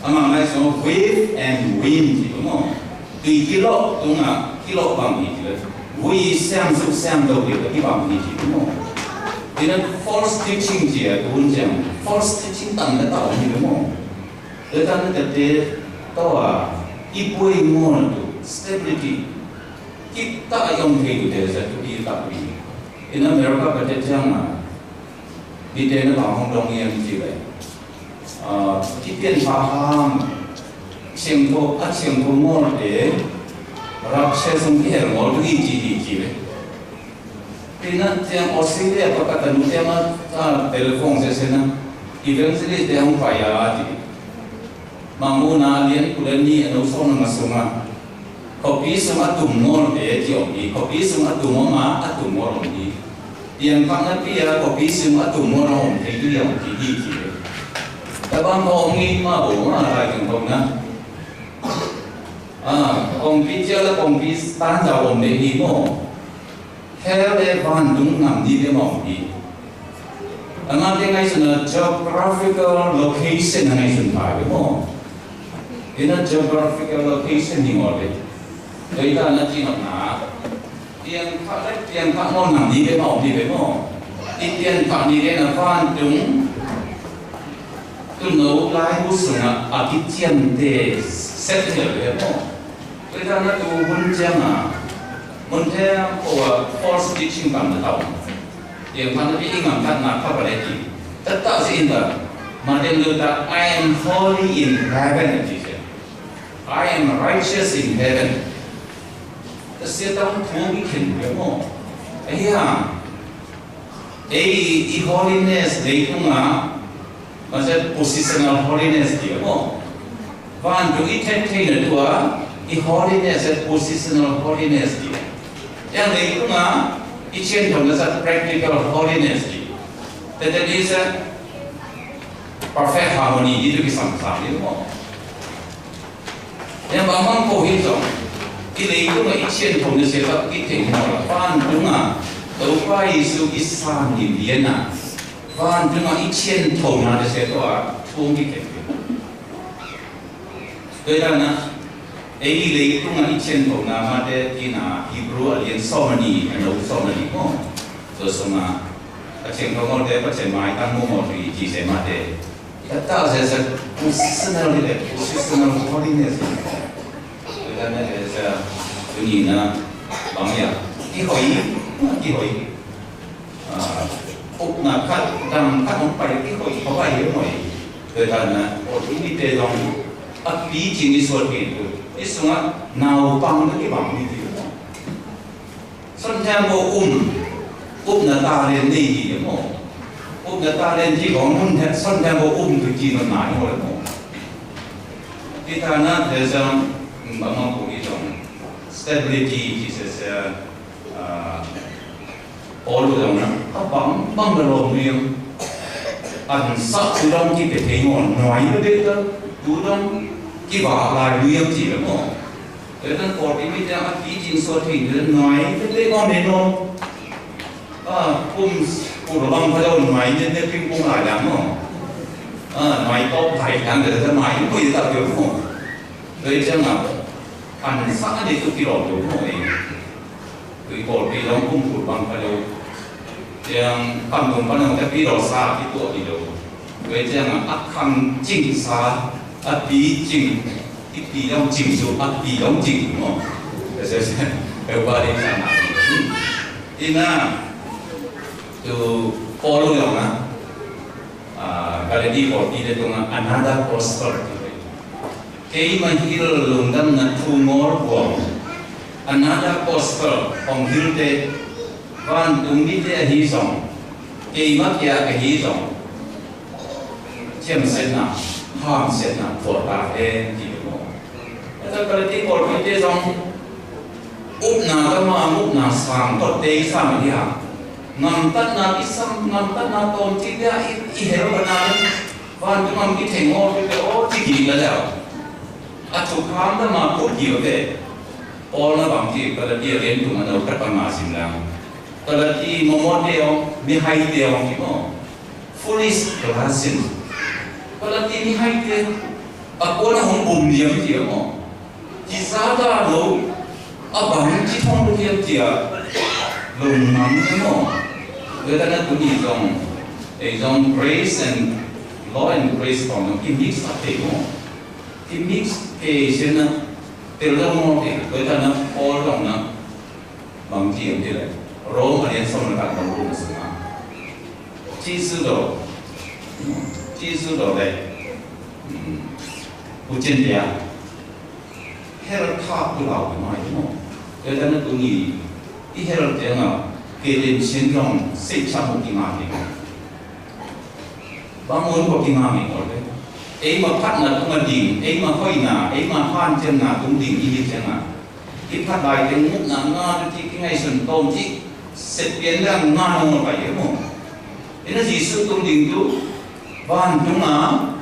Amah ngai sung wave and wind ci maw. Tui kilawh tungah kilawh bang hi ci le. Vui siam suk siam do hi kibang hi ci maw. Tina false teaching ci a tun ciang false teaching tam na tau hi maw. Tua tan na tete tawh a i puai maw na tu stability. Kip tak a i om thei tu te sa tu i tak hi. In America ka te ciang a mite na bang hong dong hiam ci le. Ah, i pian pha ham, siangtho, a siangtho ngawlte, rapture sung kihel ngawl tu hi ci hi ci ve. Tina ciang Australia pa ka tanu ciang a, a telephone session a, evangelist te hong pai a ci. Mangmuna lian kul a ni a no sawm na nga sung a. Khuapi sung a tum ngawl te ci om hi, khuapi sung a tum om a, a tum ngawl om hi. Pianphahna pi a khuapi sung a tum ngawl a om thei hi a om thei hi ci. Tabang khuapi ma bo ma lai keng khuapi na. Ah, khuapi cia la khuapi tan za om thei hi maw. Hell le vantung nam ni le mawng hi. Amah te ngaihsun a geographical location a ngaihsun pha hi maw. Ina geographical location ni maw le. Doi ta na ti nok na. Pianphah le pianphah maw nam ni le mawng ni le maw. I pianphah ni le na vantung. Tuno lai bu sungah a kiciamte set hi le maw. Tua hi ta na tu hun ciang a mun thei ko a false teaching kam na tau. Tiang pan na pi i ngam khat na kha ba le ti. Tat ta si in ta. Martin Luther, "I am holy in heaven," a ci sia. "I am righteous in heaven." Ta sia tang thu mi khen be mo. Ahi hang. Ei, i holiness leitungah, masa positional holiness dia maw. Vantung i theih theihna tua, i holiness, positional holiness dia. Yang leitungah i cianthona sa practical holiness dia. Tete ni sa perfect harmony ni tu kisam sa ni maw. Yang bangmang ko hi zong, i leitung a i cianthona sia tak i thei hi naw la. Vantung a Topa Jesu i sang ni lian a, vantung a i cianthona sia tak a thung i thei hi. Tua hi ta na, Ei leitungah i cianthona mate tina Hebrew a lian sawm le nih, a no sawm le nih maw? Tua sungah a ciangtho mawte Pasian maitang mawmaw thei ci se mate. That is a positional, positional holiness. Tua dan a, tuni na bang ya, kihoi, kihoi. Ah, upna khat, dang khat hong pai, kihoi, kihoi, kihoi. Tua dan a, o, i mite zong a picing i suat hi tu. I sungah naupang na kibang hi tu. Son thiang bo um, upna talent nei hi maw? Upna talent hi bang mun thiang, son thiang bo um tu ci na nai maw le maw? Ti ta na te zong, bang ma bu i zong stability ci se se, ah, Paul zong na, a bang bang na lawm nuam. An sak tu dong kipia thei maw, nuai bebek ta, tu dong kivak lai nuam ci le maw? Tua tan Paul i mi tiang a picing suat thei, tua nuai bebek maw ne maw? Ah, kum, kum lo bang pha lo nuai ne ne ping pung lai dang maw? Ah, nuai tawp lai dang, tua nuai pui ta pia maw? Tua i ciang a, an sak a ne tu kilawm lo maw e. Tui pawlpi zong kum kul bang pha lo. Ciang kam tung pan zong te pi lo sa kituak hi lo. Tua ciang a khang cing sa, a pi cing, i pi zong cing su, a pi zong cing maw. Tua se se, eu ba ding sa na. Ina, tu Paul zong na. Ah, Galati pawlpi te tungah another gospel. Keima hil lungdamna thu ngawl buang. Another gospel hong hilte, vantung mite ahi zong, keima kia ahi zong, thiamsiatna, hamsiatna thuak ta hen ti maw? Tua Galati pawlpite zong upna tama, upna sang, kotte i sang a dia. Ngamtatna i sam, ngamtatna tawm ci dia i, i hel bana le. Vantung am kitheng aw, pi pe aw, ci kik la leu. A thukham tama kut kik ve. Paul na bang ci, Galati a lian tung a no khat panga sim lang. Galati mawmawte aw, mihaite aw, ki maw. Foolish Galatians. Galati mihaite, a kuan a hong bum diam ci a maw? Ci sa ta lo, a bang ci thong lo diam ci a, lo nang ci maw? Tua ta na tuni zong, ei zong grace and law and grace kong zong ki mix a te maw? Ki mix te sian na, tel lo maw te, tua ta na Paul zong na, Bang ci hiam cih leh, Rom a lian sawm le khat, Rom sungah, Jesu daw, Jesu daw leh, um, u cin dia, hell thak tu lau mai maw. Tua dan a tuni i hell tiang a, ke den chin zong sei cha mu ki ma ding. Bang mun ko kingam in ol ve. Eima phatna tung a ding, eima hoihna, eima hanciamna tung ding i hi ciangin, i phat lai teng mukna nga tu ci, kingaihsun tawm ci, set pian le nga nong pai e maw. Ina Jesu tung ding tu, vantung a,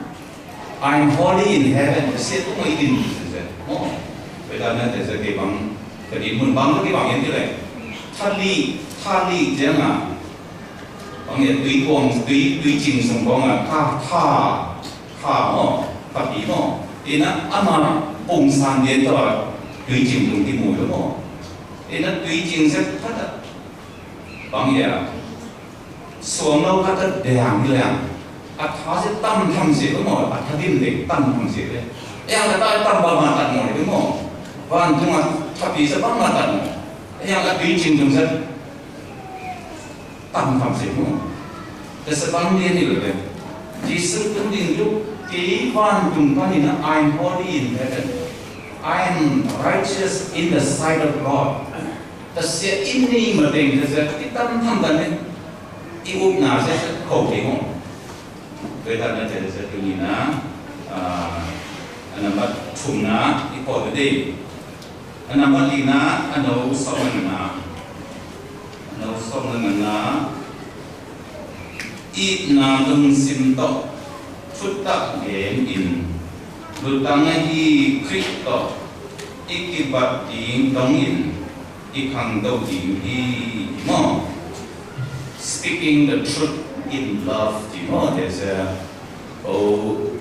"I'm holy in heaven," sia tung a i din tu se maw. Tua dan a te se kei bang, ka din mun bang tu kei bang en ti le. Thali, thali ciangin, Bang hiam, tui kuang, tui, tui cing sung kuang a, tha, tha, tha maw, tha pi maw. Ina ama pung san dien tawh a, tui cing tung kimu lo maw. Ina tui cing zet phat a. Bang hiam, suang lo khat a deng hi leng. A tha zet tam tham zet lo maw, a tha dim deng tam tham zet le. Eng a tha tam ba ma tat maw le maw. Vantung a tha pi zet bang ma tat maw. Eng a tui cing tung zet. Tam tham se mu. Tua sa bang lian hi lo ve. Jesu tung ding tu, kei vantung panin a, "I'm holy in heaven. I'm righteous in the sight of God." Tua sia in ni ma teng tua sia i tam tham dan in i upna sia sia kho kei mu. Tua i tam na sia sia tu ni na, ah, a nambat thumna i pawt ding. A nambat lina, a no sawm le ngana. A no sawm le ngana. Itna lungsim tawh thutah gen in, lutang ahi Khrih tawh i kibat ding dongin i khangto ding hi maw. Speaking the truth in love, ti maw, there's a, oh,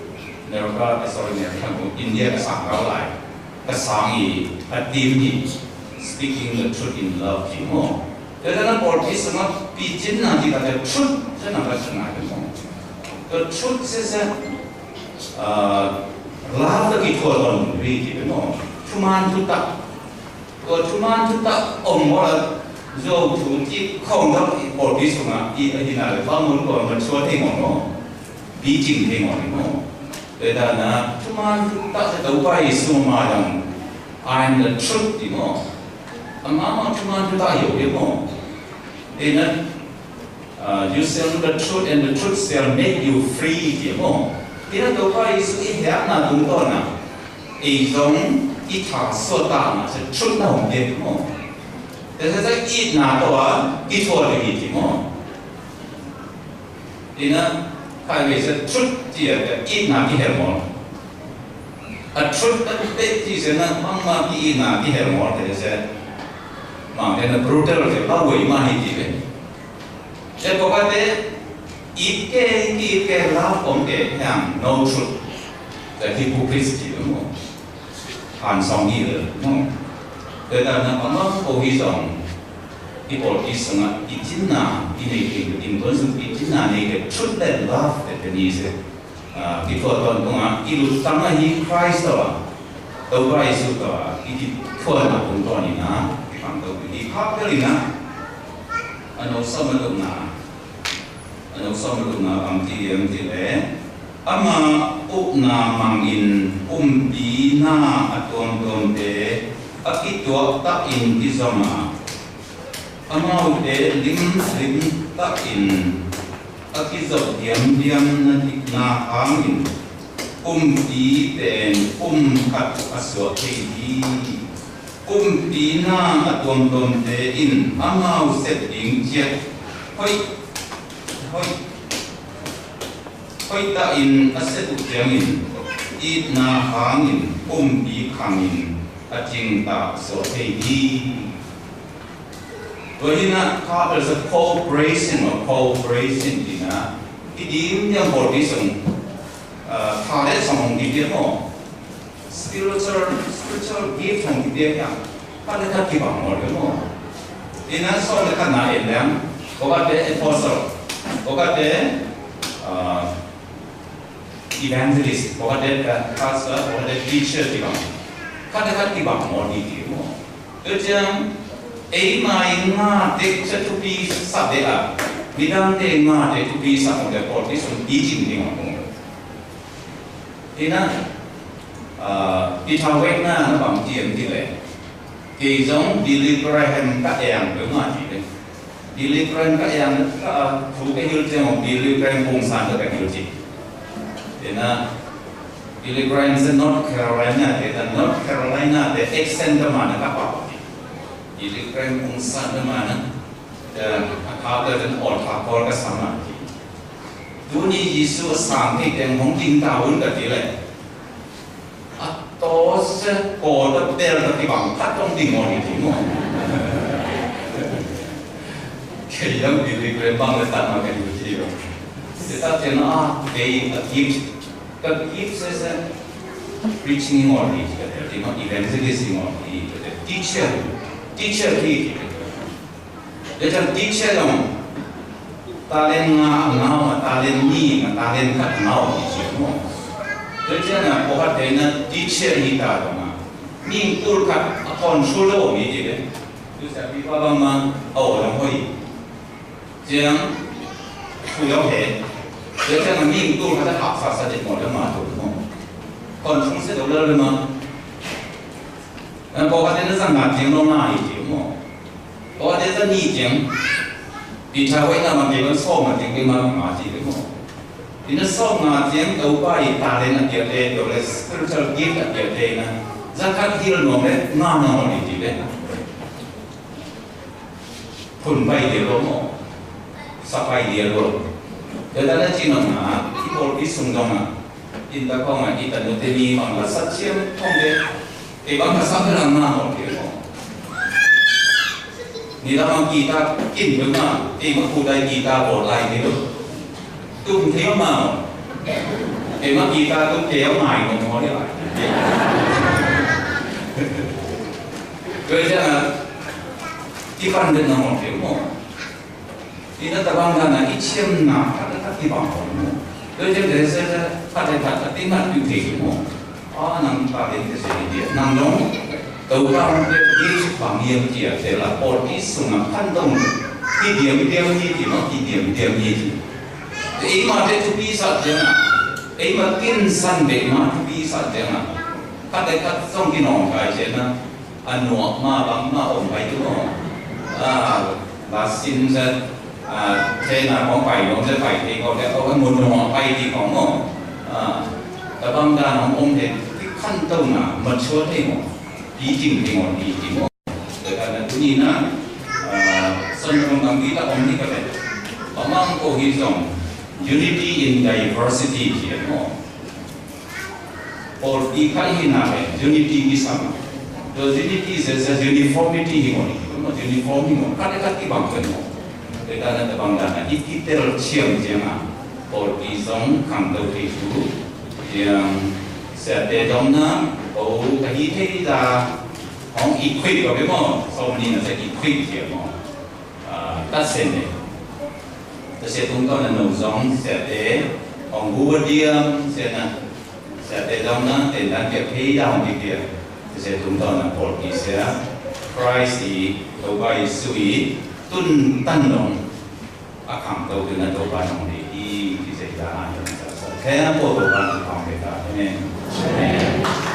America, sorry, America, India ka sang kau lai. Ka sang i a theme hi, Speaking the Truth in Love hi maw. Tua dan a pawlpi sungah picinna cih tak ciang truth cih na ka cihna hi maw. Tua truth sese, ah, love tawh kithuah tawntung hi ci hi maw. Thuman thutak. Tua thuman thutak om maw la, zuau thu cih khawng tak i pawlpi sungah i a hina le bang mun kawng ka thuah thei maw maw. Picing thei maw maw. Tua dan a thuman thutak sa Topa Jesu mah dang, "I am the truth," ci maw. Amah mah thuman thutak hi maw. Tua dan a, uh, "You shall know the truth and the truth shall make you free," ci maw. Tua dan a Topa Jesu i hehna tungtawn a, ei zong i tha suahtakna sa truth na hong pia maw. Tua sa itna tawh a kithuah ding hi ci maw. Ina, khatvei sa truth ci a, itna kihel maw. A truth a pet ci se na, mangmah ki itna kihel maw, te se. Mang te na brutal te, a wei mah hi ci ve. Te pawlkhatte, it ke, ki it ke, love om ke, hiam, no truth. Te hypocrisy ci ve maw. Hansawng hi le maw. Tua dan a, amah ko hi zong, i pawlpi sungah i cinna i nei kei, i innkuan sung i cinna nei kei, truth le love te te ni se. Ah, kithuah tawntung a, i luttang ahi Christ tawh a, Topa Jesu tawh a, i kithuahna tungtawn in a, i pang to i khak tel in a, a no sawm a lukna. A no sawm a lukna bang ci hiam cih leh, ama ukna mangin umpina a tuamtuamte a kituak takin kizom a, amaute limlim takin a kizop diamdiam na dikna hangin kumpi pen kum khat a suak thei hi. Kumpina a tuamtuamte in amau sep ding ciat hoih, hoih, hoih takin a sep uh ciangin itna hangin kumpi khangin a cingtak suak thei hi. Tua hi na, kha tel sa cooperation maw, cooperation ci na, i dim diam pawlpi sung, ah, tha le song hong kipia maw. Spiritual, spiritual gift hong kipia hiam. Khat le khat kibang maw le maw. Ina sawm le khatna en leng, pawlkhatte apostle, pawlkhatte, ah, evangelist, pawlkhatte, ah, pastor, pawlkhatte teacher kibang. Khat le khat kibang maw ni ti maw. Tua ciang, eima i ngate cia thupi sak deh a, midangte ngate thupi sak maw le pawlpi sung teaching ding a maw. Ina, ah, Peter Wagner na bang ci hiam cih leh, kei zong Billy Graham ka eng peuhmah ci leh. Billy Graham ka eng, ka, ah, thu ka hilh ciang, Billy Graham pungsan ka hilh ci. Ina, Billy Graham sa North Carolina te, ta North Carolina te accent ka man ka pau ci. Billy Graham pungsan ka man, ta, a kha ka ten all kha call ka sa man ci. Tuni Jesu a sang thei teng hong ding ta un ka ci leh. A taw se kawl a bel ta kibang khat hong ding maw ni ti maw. Kei zong Billy Graham bang le tat ma ka ni ti maw. Te tat te na a kei a gift. Ka gift se se preaching maw ni ti ka te ti maw, evangelist maw ni ti ka te, teacher. Teacher ti ti ka te. Tua ciang teacher zong talent nga a ngau a, talent nih a, talent khat a ngau a, teacher maw. Tua ciang a pawlkhat te na teacher hi ta zong a, mi tul khat a control lo mi ti ve. Tua ciang pi pa bang ma a aw zong hoih. Ciang thu zong he. Tua ciang a mi tul khat a hapsa sa dek maw le ma tu maw. Control se lo le ma. Pawlkhat te na zang nga ciang lo nga hi ti maw. Pawlkhatte zang nih ciang, Peter Wagner mah kei bang sawm nga ciang kei mah nga ci ve maw. Ina sawm nga ciang Topa i talent a piakte, tua le spiritual gift a piakte ina, zang khat hilh nuam le nga nuam hi ti ve. Phun pai dia lo maw. Sa pai dia lo. Tua dan a ci nuam na, i pawlpi sung dong a, inn ta khawng a, i tanu te mi bang la sa ciam khawng te. Ei bang ka sa ka lang na maw kei maw. Ni la bang guitar kin bang ma, ei bang ku dai guitar bawl lai ni lo. Tum thei ma maw. Ei bang guitar tum thei a mai maw maw ni lai. Tua ciangah kipan den na ngawt ding maw? Ina tabang dan a i ciamna khat le khat kibang khawm maw? Tua ciang te se khat le khat a tingat piu thei maw? A nang pa den te se i dia nang dong Topa hong pia Jesu pa ngiam cia te la pawlpi sungah khanto hi diamdiam hi ti maw, hi diamdiam hi ti. Eimah te thupi sa ciangah, eimah kinsan bek mah thupi sa ciangah, khat le khat zong kinawngkai ciangah, a nuak mah bang mah om pai tu maw? A, la sim zet, a, thena kong pai nuam zet pai thei kong zet, a mun nuak pai ti kong maw? A, tabang dan hong om thei, khanto na, mature thei maw? Pi ting thei maw, pi ting maw? Tua kan na tuni na, a, son kong kang kita om ni ka pen. Pamang ko hi zong, unity in diversity ci maw? Pawlpi khat hi na le unity kisam. Tua unity se se uniformity hi maw ni. Maw uniform hi maw. Khat le khat kibang pen maw. Tua dan na tabang dan na i kitel ciam ciang a. Pawlpi zong khangto thei thu. Ciang siate dong na, o ka hi thei da. Hong equip ka be maw. Sawm ni na se equip ciang maw. A, tat sen le. Tua sia tungtawn na no zong siate hong gu a diam sia na. Siate zong na tendan piak thei da hong piak. Tua sia tungtawn na pawlpi sia Christ i Topa Jesu i tun tan dong a khangto tu na Topa nong dei i ki zai da a dong sa sa. Khe na paw Topa nong khang dei da. Amen. Amen.